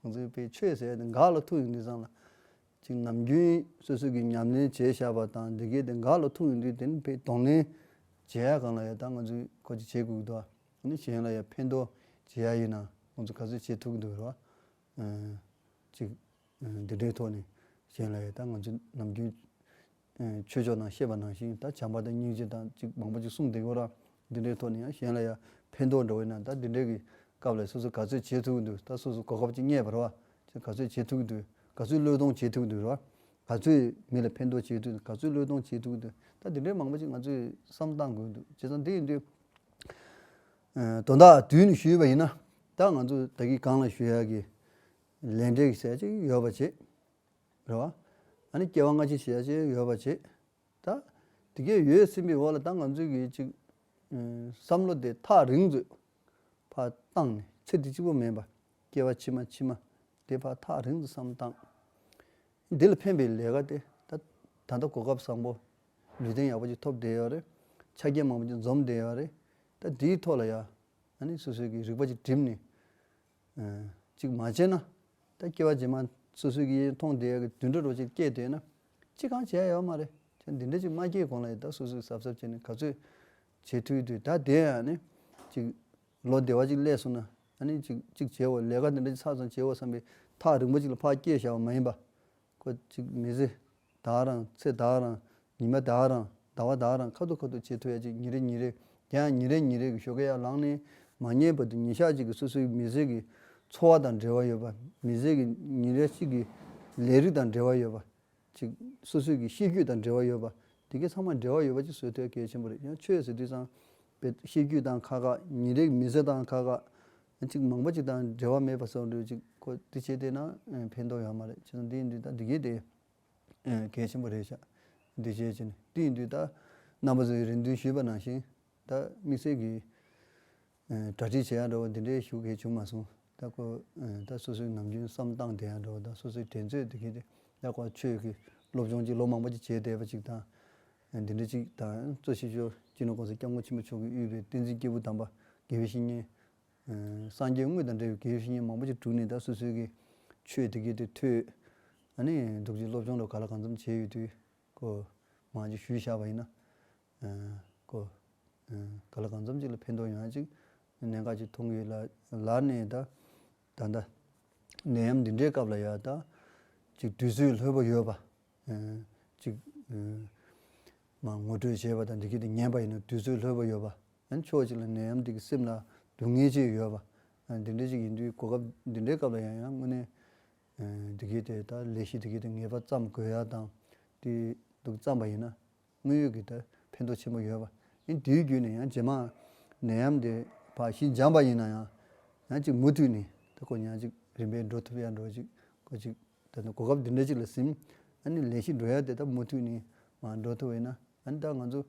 ང་ཚོའི་དཔེ་ཆོས་ཟེར་ཡ་དེ་འགག་ལ་ཐུག་ཡོང་དུས་ཙང་ལ། ཅིག་ནམ་རྒྱུན་སོ་སོ་གི་ཉམས་ལེན་བྱས་བཞག་པ་དང་འདི་གས་དེ་འགག་ལ་ཐུག་ཡོང་དུས་དེ་ནི་དཔེ་གདོང་ལེན་བྱེད་ཡ་སྒང་ལ་ཡ་ད་ང་ཚོས་ཁོ་ཅིག་བྱེད་དགོས་ཀྱི་འདུག་ཨ་ནི་གཞན་ལ་ཡ་ཕན་ཐོགས་བྱེད་ཡ་ཡིན་ན་ང་ཚོ་ག་ཚོད་བྱེད་ཐུབ་ཀྱི་འདུག་རེད་བ། ཅིག་འདི་འདྲའི་ཐོག་ནས་གཞན་ལ་ཡ་ད་ང་ཚོ་ནམ་རྒྱུན། ཆོས་ཕྱོགས་ནང་བཤད་པ་ནང་བཞིན་ད་བྱམས་པ་དང་སྙིང་རྗེ་དང་ཅིག་མང་པོ་ཅིག་གསུངས་བསྡད་ཡོད་ར། འདི་འདྲའི་ཐོག་ནས་ཡང་གཞན་ལ་ཡང་ཕན་ཐོགས་འགྲོ་བས་ན་ད་འདི་འདྲའི་གི་སྐབས་ལ་སོ་སོ་ག་ཚོད་བྱེད་ཐུབ་ཀྱི་འདུག་ད་སོ་སོ་གོ་སྐབས་ཅིག་རྙེད་པ་རེད་བ། ཅིག་ག་ཚོད་བྱེད་ཐུབ་ཀྱི་འདུག་ག་ཚོད་བློས་གཏོང་བྱེད་ཐུབ་ཀྱི་འདུག་རེད་བ། ག་ཚོད་མི་ལ་ཕན་ཐོགས་བྱེད་ཐུབ་ཀྱི་འདུག་ག་ཚོད་བློས་གཏོང་བྱེད་ཐུབ་ཀྱི་འདུག་ད་འདི་འདྲའི་མང་པོ་ཅིག་ང་ཚོས་བསམ་བཏང་དགོས་འདུག་བྱས་ཙང་འདི་ཡིན་དུས། དོན་དག་བསྡུས་ནས་ཞུས་པ་ཡིན་ན། ད་ང་ཚོ་ད་གིན་གོང་ལ་ཞུ་ཡག་གི་ལས་འབྲས་ཀྱི་ཟེར་ཅིག་ཡོད་པ་བྱེད། རེད་བ། ཨ་ནི་སྐྱེ་བ་སྔ་ཕྱི་ཞེས་བྱ་ཅིག་ཡོད་པ་བྱེད། ད། དེ་གས་ཡོད་ཟིན་པའི་འོག་ལ་ད་ང་ཚོས་ཀྱི་ཅིག་བསམ་བློ་དེ་ཐག་རིང་ཚོད་ཕར་བཏང་ནས་ཚེ་འདི་གཅིག་པོ་མིན་པ། སྐྱེ་བ་ཕྱི་མ་ཕྱི་མ་དེ་ཕར་ཐག་རིང་ཚོད་བསམ་བཏང་། འདི་ལ་ཕན་པའི་ལས་ཀ་དེ་ད་ད་ལྟ་གོ་སྐབས་བཟང་པོ། ལུས་རྟེན་ཡག་པོ་ཅིག་ཐོབ་བསྡད་ཡོད་རེད། ཆ་རྐྱེན་མང་པོ་ཅིག་འཛོམས་བསྡད་ཡོད་རེད། ད་འདིའི་ཐོག་ལ་ཡ། ཨ་ནི་སོ་སོའི་གི་རིག་པ་ཅིག་བསྒྲིམས་ནས། ཅིག་མ་བྱས་ན། ད་སྐྱེ་བ་རྗེས་མ་སོ་སོའི་གི་མཐོང་བསྡད་ཡ་གི་དུད་འགྲོ་རོ་ཅིག་སྐྱེས་བསྡད་ན། ཅི་གང་བྱས་ཡོད་མ་རེད། ཅི་འདི་འདྲ་ཅིག་མ་སྐྱེས་གོང་ལ་ཡ་ད་སོ་སོས་གཟབ་གཟབ་བྱས་ནས་ག་ཚོད་བྱེད་ཐུབ་ཡོད་དུས། ད་དེ་ཡང་ནི་ཅིག་ལོ་བདེ་བ་ཅིག་སླེབས་སོང་ན། ཨ་ནི་ཅིག་ཅིག་བྱེད་འོ། ལས་ཀ་འདི་འདྲ་ཅིག་ཚར་སོང་བྱེད་འོ་བསམ་པའི་ཐག་རིང་པོ་ཅིག་ལ་ཕར་སྐྱེལ་བཞག་པ་མ་ཡིན་པ། ཁོ་ཅིག་མི་ཚེ་ད་རང་ཚེ་ད་རང་ཉི་མ་ད་རང་ཟླ་བ་ད་རང་ཁ་ཐུག་ཁ་ཐུག་བྱེད་ཐུབ་ཡ་ཅིག་ཉིན་རེ་ཉིན་རེ། དེ་ཡང་ཉིན་རེ་ཉིན་རེ་གི་ཞོགས་ཀས་ཡར་ལངས་ནས་མ་ཉལ་བར་དུ་ཉིན་ཞག་གཅིག་གི་སོ་སོའི་མི་ཚེ་གི་འཚོ་བ་དང་འབྲེལ་བ་ཡོད་པ། མི་ཚེ་གི་ཉིན་རེ་གཅིག་གི་ལས་རིགས་དང་འབྲེལ་བ་ཡོད་པ། ཅིག་སོ་སོའི་གི་ཤེས་རྒྱུད་དང་འབྲེལ་བ་ཡོད་པ། དེ་གའི་ཚང་མ་འབྲེལ་བ་ཡོད་པ་ཅིག་བཟོ་ཐུབ་ཡ་གལ་ཆེན་པོ་རེད། ཡང་ཆོས་ཟེར་དུས་ཙང་དཔེ་ཤེས་རྒྱུད་དང་ཁག་ཁག་ཉིན་རེའི་མི་ཚེ་དང་ཁག་ཁག་ཅིག་མང་པོ་ཅིག་དང་འབྲེལ་བ་མེད་པ་བཟོ་འདྲ་ཅིག་ཁོ་དེ་བྱས་བསྡད་ན་ཕན་ཐོགས་ཡོད་མ་རེད། བྱས་ཙང་འདི་ཡིན་དུས་ད་འདི་གའི་དེ་གལ་ཆེན་པོ་རེད་ཤག་འདི་བྱས་བྱས་ནས་འདི་ཡིན་དུས་ད་རྣམ་པ་ཚོས་རེ་འདུན་ཞུས་པ་ནང་བཞིན། ད་དམིགས་བསལ་གྱི་ཨ་གྲ་སྒྲིག་བྱེད་ཡག་འདྲ་བོ་འདི་འདྲའི་ཞུ་མཁན་བྱུང་མ་སོང་། ད་ཁོ་ཨ་ད་སོ་སོའི་ནམ་རྒྱུན་བསམ་བློ་བཏང་བསྡད་ཡག་འདྲ་བོ་དང་སོ་སོའི་དྲན་ཚོད་འདི་གི་དེ། ད་ཁོ་ཆོས་ཀྱི་སློབ་སྦྱོང་ཅིག་ལོ་མང་པོ་ཅིག་བྱས་བསྡད་པ་ཅིག་དང་། ཨ་འདི་འདྲ་ཅིག་དང་གཙོ་ཆེ་ཤོས་སྤྱི་ནོར་༸གོང་ས་༸སྐྱབས་མགོན་ཆེན་པོ་མཆོག་གིས་དབུས་པའི་བསྟན་འཛིན་སྐྱེས་བུ་དམ་པ་དགེ་བའི་བཤེས་གཉེན། ཨ་སངས་རྒྱས་དངོས་དང་འབྲེལ་བའི་དགེ་བའི་བཤེས་གཉེན་མང་པོ་ཅིག་བསྒྲུགས་ནས་ད་སོ་སོའི་གི་ཆོས་འདི་གི་དེ་ཐོས། ཨ་ནི་འདུག་ཅིག་སློབ་སྦྱོང་ལ་ག་ལ་གང་འཚམ་བྱས་ཡོད་དུས། ཁོ་མང་ཅིག་ཞུས་བཞག་པ་ཡིན་ན། ཨ་ཁོ་ཨ་ག་ལ་གང་འཚམ་ཅིག་ལ་ཕན་ཐོགས་ཡོང་ཡ་ཅིག་གནད་འགག་ཅིག་མཐོང་གི་ཡོད་ལ། ལར་ནས་ད་ད་ལྟ་ནད་ཡམས་འདི་འདྲའི་སྐབས་ལ་ཡ་ད་ཅིག་དུས་ཚོད་ལྷོད་པོ་ཡོད་པ། ཨ་ཅིག་ཨ་མ་ངོ་སྤྲོད་བྱས་པ་དང་འདི་གི་དེ་ཉན་པ་ཡིན་ན་དུས་ཚོད་ལྷོད་པོ་ཡོད་པ། ཨ་ཕྱོགས་གཅིག་ལ་ནད་ཡམས་འདི་གི་སེམས་ལ་སྡུག་བསྔལ་ཅིག་ཡོད་པ། ཨ་འདི་འདྲ་ཅིག་ཡིན་དུས་གོ་སྐབས་འདི་འདྲའི་སྐབས་ལ་ཡང་ཡང་དངོས་གནས་ཨ་འདི་གི་དེ་ད་ལས་གཞི་འདི་གི་དེ་ངེས་པར་བརྩམ་དགོས་ཡ་དང་། དེ་འདུག་བརྩམས་པ་ཡིན་ན། དངོས་ཡོད་ཀྱི་ད་ཕན་ཐོགས་ཆེན་པོ་ཡོད་པ་ཡིན། དེའི་བརྒྱུད་ནས་ཡང་རྗེས་མ་ནད་ཡམས་དེ་ཕར་ཞི་འཇམ་པ་ཡིན་ན་ཡང་། ཡང་ཅིག་མུ་མཐུད་ནས་ད་ཁོ་ཡང་ཅིག་རིམ་པས་འགྲོ་ཐུབ་ཡ་འགྲོ་ཅིག་ཁོ་ཅིག་ད་ནི་གོ་སྐབས་འདི་འདྲ་ཅིག་ལ་ཟིན། ཨ་ནི་ལས་གཞི་འགྲོ་ཡ་དེ་ད་མུ་མཐུད་ནས་མར་འགྲོ་ཐུབ་པ་ཡིན་ན། ཨ་ནི་ད་ང་ཚོ་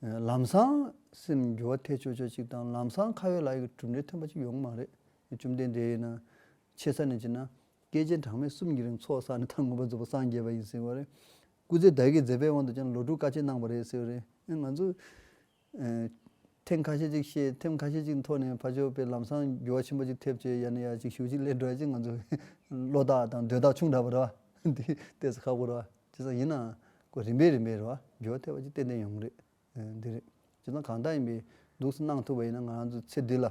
ལམ་སང་སེམས་འགྱུར་བ་ཐེབས་ཆོག་ཆོག་ཅིག་དང་། ལམ་སང་ཁ་ཡོད་ལག་ཡོད་ཀྱི་གྲུབ་འབྲས་ཐོན་པ་ཅིག་ཡོང་གི་མ་རེད། བཅོམ་ལྡན་འདས་ཡིན་ན་ཆེ་ས་ནས་བྱས་ན། སྐྱེ་རྒ་ན་འཆིའི་གྲངས་མེད་གསུམ་གྱི་རིང་ཚོགས་བསགས་ནས་མཐར་མངོན་པར་རྫོགས་པར་སངས་རྒྱས་པ་ཡིན་ཟེར་བ་རེད། སྐུ་ཚེ་བདག་གིས་མཛད་པའི་དབང་དུ་བྱས་ན་ལོ་དྲུག་དཀའ་སྤྱད་གནང་བ་རེད་ཟེར་བ་རེད། ཨེ་ང་ཚོ་ཨེ་ཐེངས་ཁ་ཤས་ཅིག་བཤད། ཐེངས་ཁ་ཤས་ཅིག་ཐོག་ནས་ཕར་ཕྱོགས་པའི་ལམ་སང་འགྱུར་བ་ཆེན་པོ་ཅིག་ཐེབས་བྱས་ཡ་ནས་ཡ་ཅིག་ཞུ་ཅིག་ལས་འགྲོ་ཡ་ཅིག་ང་ཚོ་བློ་ཐག་དང་འདོད་ཐག་ཆུང་དྲགས་པ་རེད་བ། འདི་ཏོག་ཙམ་ཁག་པོ་རེད་བ། བྱས་ཙང་ཡིན་ནའང་ཁོ་རིམ་པས་རིམ་པས་རེད་བ། འགྱུར་བ་ཐེབས་པ་ཅིག་ཏན་ཏན་ཡོང་གི་རེད། ཨེ་འདི་རེད། བྱས་ཙང་གང་ལྟར་ཡིན་པའི་འདུག་སེ་གནང་ཐུབ་པ་ཡིན་ན། ང་རང་ཚོ་ཚེ་འདི་ལ་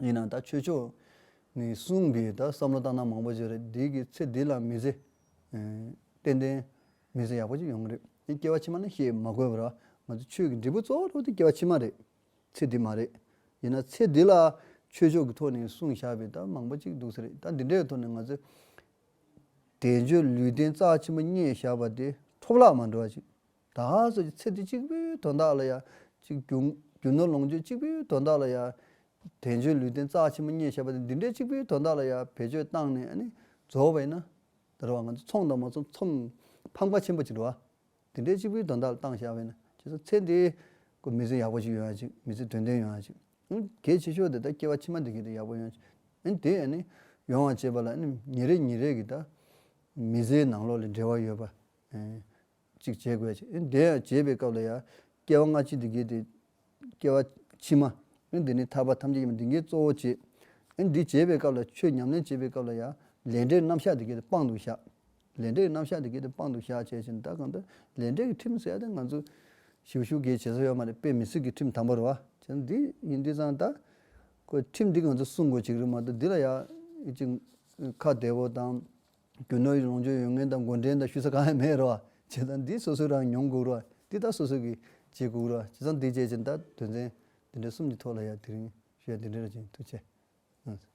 ཡིན་ན་ད་ཆོས་ཕྱོགས་ནས་གསུངས་པའི་ད་བསམ་བློ་བཏང་སྟངས་མང་པོ་ཅིག་རེད། འདི་གི་ཚེ་འདི་ལ་མི་ཚེ་ཨེ་ཏན་ཏན་མི་ཚེ་ཡག་པོ་ཅིག་ཡོང་གི་རེད། ཨེ་སྐྱེ་བ་ཕྱི་མ་ནི་བཤད་མ་དགོས་པ་རེད་བ། ང་ཚོ་ཆོས་ཀྱི་འབྲས་བུ་གཙོ་བོ་དེ་སྐྱེ་བ་ཕྱི་མ་རེད། ཚེ་འདི་མ་རེད། ཡིན་ན་ཚེ་འདི་ལ་ཆོས་ཕྱོགས་ཀྱི་ཐོག་ནས་གསུངས་བཞག་པའི་ད་མང་པོ་ཅིག་འདུག་སེ་རེད། ད་འདི་འདྲའི་ཐོག་ནས་ང་ཚོས་དལ་འབྱོར་ལུས་རྟེན་རྩ་ཆེན་པོ་བརྙེས་བཞག་པ་དེ་འཕྲོ་བརླག་མ་འགྲོ་བ་ཅིག་ད་སོ་ཅིག་ཚེ་འདི་གཅིག་པུའི་དོན་དག་ལ་ཡ་ཅིག་རྒྱུ། རྒྱུ་ནོར་ལོངས་སྤྱོད་གཅིག་པུའི་དོན་དག་ལ་ཡ། དལ་འབྱོར་ལུས་རྟེན་རྩ་ཆེན་པོ་བརྙེས་བཞག་པ་དེ་འདི་འདྲའི་གཅིག་པུའི་དོན་དག་ལ་ཡ་བེད་སྤྱོད་བཏང་ནས་ཨ་ནི་རྫོགས་པ་ཡིན་ན། ད་རེད་བ། ང་ཚོ་ཚོང་དང་མ་ཚོང་ཚོང་ཕམ་ཁ་ཆེན་པོ་ཅིག་རེད་བ། དེ་འདྲའི་གཅིག་པུའི་དོན་དག་ལ་བཏང་བཞག་པ་ཡིན་ན། བྱས་ཙང་ཚེ་འདི་ཁོ་མི་ཚེ་ཡག་པོ་ཞིག་ཡོང་ཡ་ཅིག་མི་ཚེ་དོན་ལྡན་ཡོང་ཡ་ཅིག་ཨང་། གལ་ཆེ་ཤོས་དེ་ད་སྐྱེ་བ་ཕྱི་མ་འདི་གི་དེ་ཡག་པོ་ཡོང་ཡ་ཅིག་ཨང་། དེ་ཨ་ནི་ཡོང་བ་བྱེད་པ་ལ་ཨ་ནི་ཉིན་རེ་ཉིན་རེ་གི་ད་མི་ཚེའི་ནང་ལོགས་ལ་འབྲེལ་བ་ཡོད་པ། ཨེ། གཅིག་བྱེད་དགོས་ཅིག་ཨེ་འདི་ཡང་བྱེད་པའི་སྐབས་ལ་ཡང་སྐྱེ་བ་སྔ་ཕྱི་འདི་གའི་དེ་སྐྱེ་བ་ཕྱི་མ་ཨེ་འདི་ནི་ཐར་པ་ཐམས་ཅད་ཀྱི་འདི་གའི་གཙོ་བོ་བྱེད། ཨེ་འདི་བྱེད་པའི་སྐབས་ལ་ཆོས་ཉམས་ལེན་བྱེད་པའི་སྐབས་ལ་ཡང་ལས་འབྲས་རྣམ་གཞག་འདི་གའི་དེ་དཔང་དུ་བཞག་ལས་འབྲས་རྣམ་གཞག་འདི་གའི་དེ་དཔང་དུ་བཞག་བྱས་ཕྱིན། ད་གང་ལྟར་ལས་འབྲས་ཀྱི་ཁྲིམས་ཟེར་ཡ་དེ་ང་ཚོ་ཞིབ་ཞུ་གའི་བྱེད་ས་ཡོད་མ་རེད། དཔེ་མི་སྲིད་ཀྱི་ཁྲིམས་དམ་པ་རེད་བ། བྱས་ན་འདི་ཡིན་དུས་ཙང་ད་ཁོ་ཁྲིམས་འདི་ང་ཚོ་སྲུང་དགོས་ཅིག་རེད་མ་གཏོགས་འདི་ལ་ཡང་ཅིག་ཁ་བདེ་བོ་དང་། རྒྱུ་ནོར་ལོངས་སྤྱོད་ཡོད་མཁན་དང་འགོ་འདྲེན་དང་ཞུ་ས་གང་ཡང་མེད་རོ། བྱས་ཙང་འདི་སོ་སོ་རང་མྱོང་དགོས་རོ། འདི་ད་སོ་སོ་གིས་བྱེད་དགོས་རོ། བྱས་ཙང་འདི་བྱས་ཙང་ད་དོན་ཚན་འདི་འདྲ་གསུམ་གྱི་ཐོག་ལ་ཡ་དེ་རིང་ཞུ་ཡ་འདི་འདྲ་རེད། ཅིང་ཐུགས་རྗེ་ཆེ།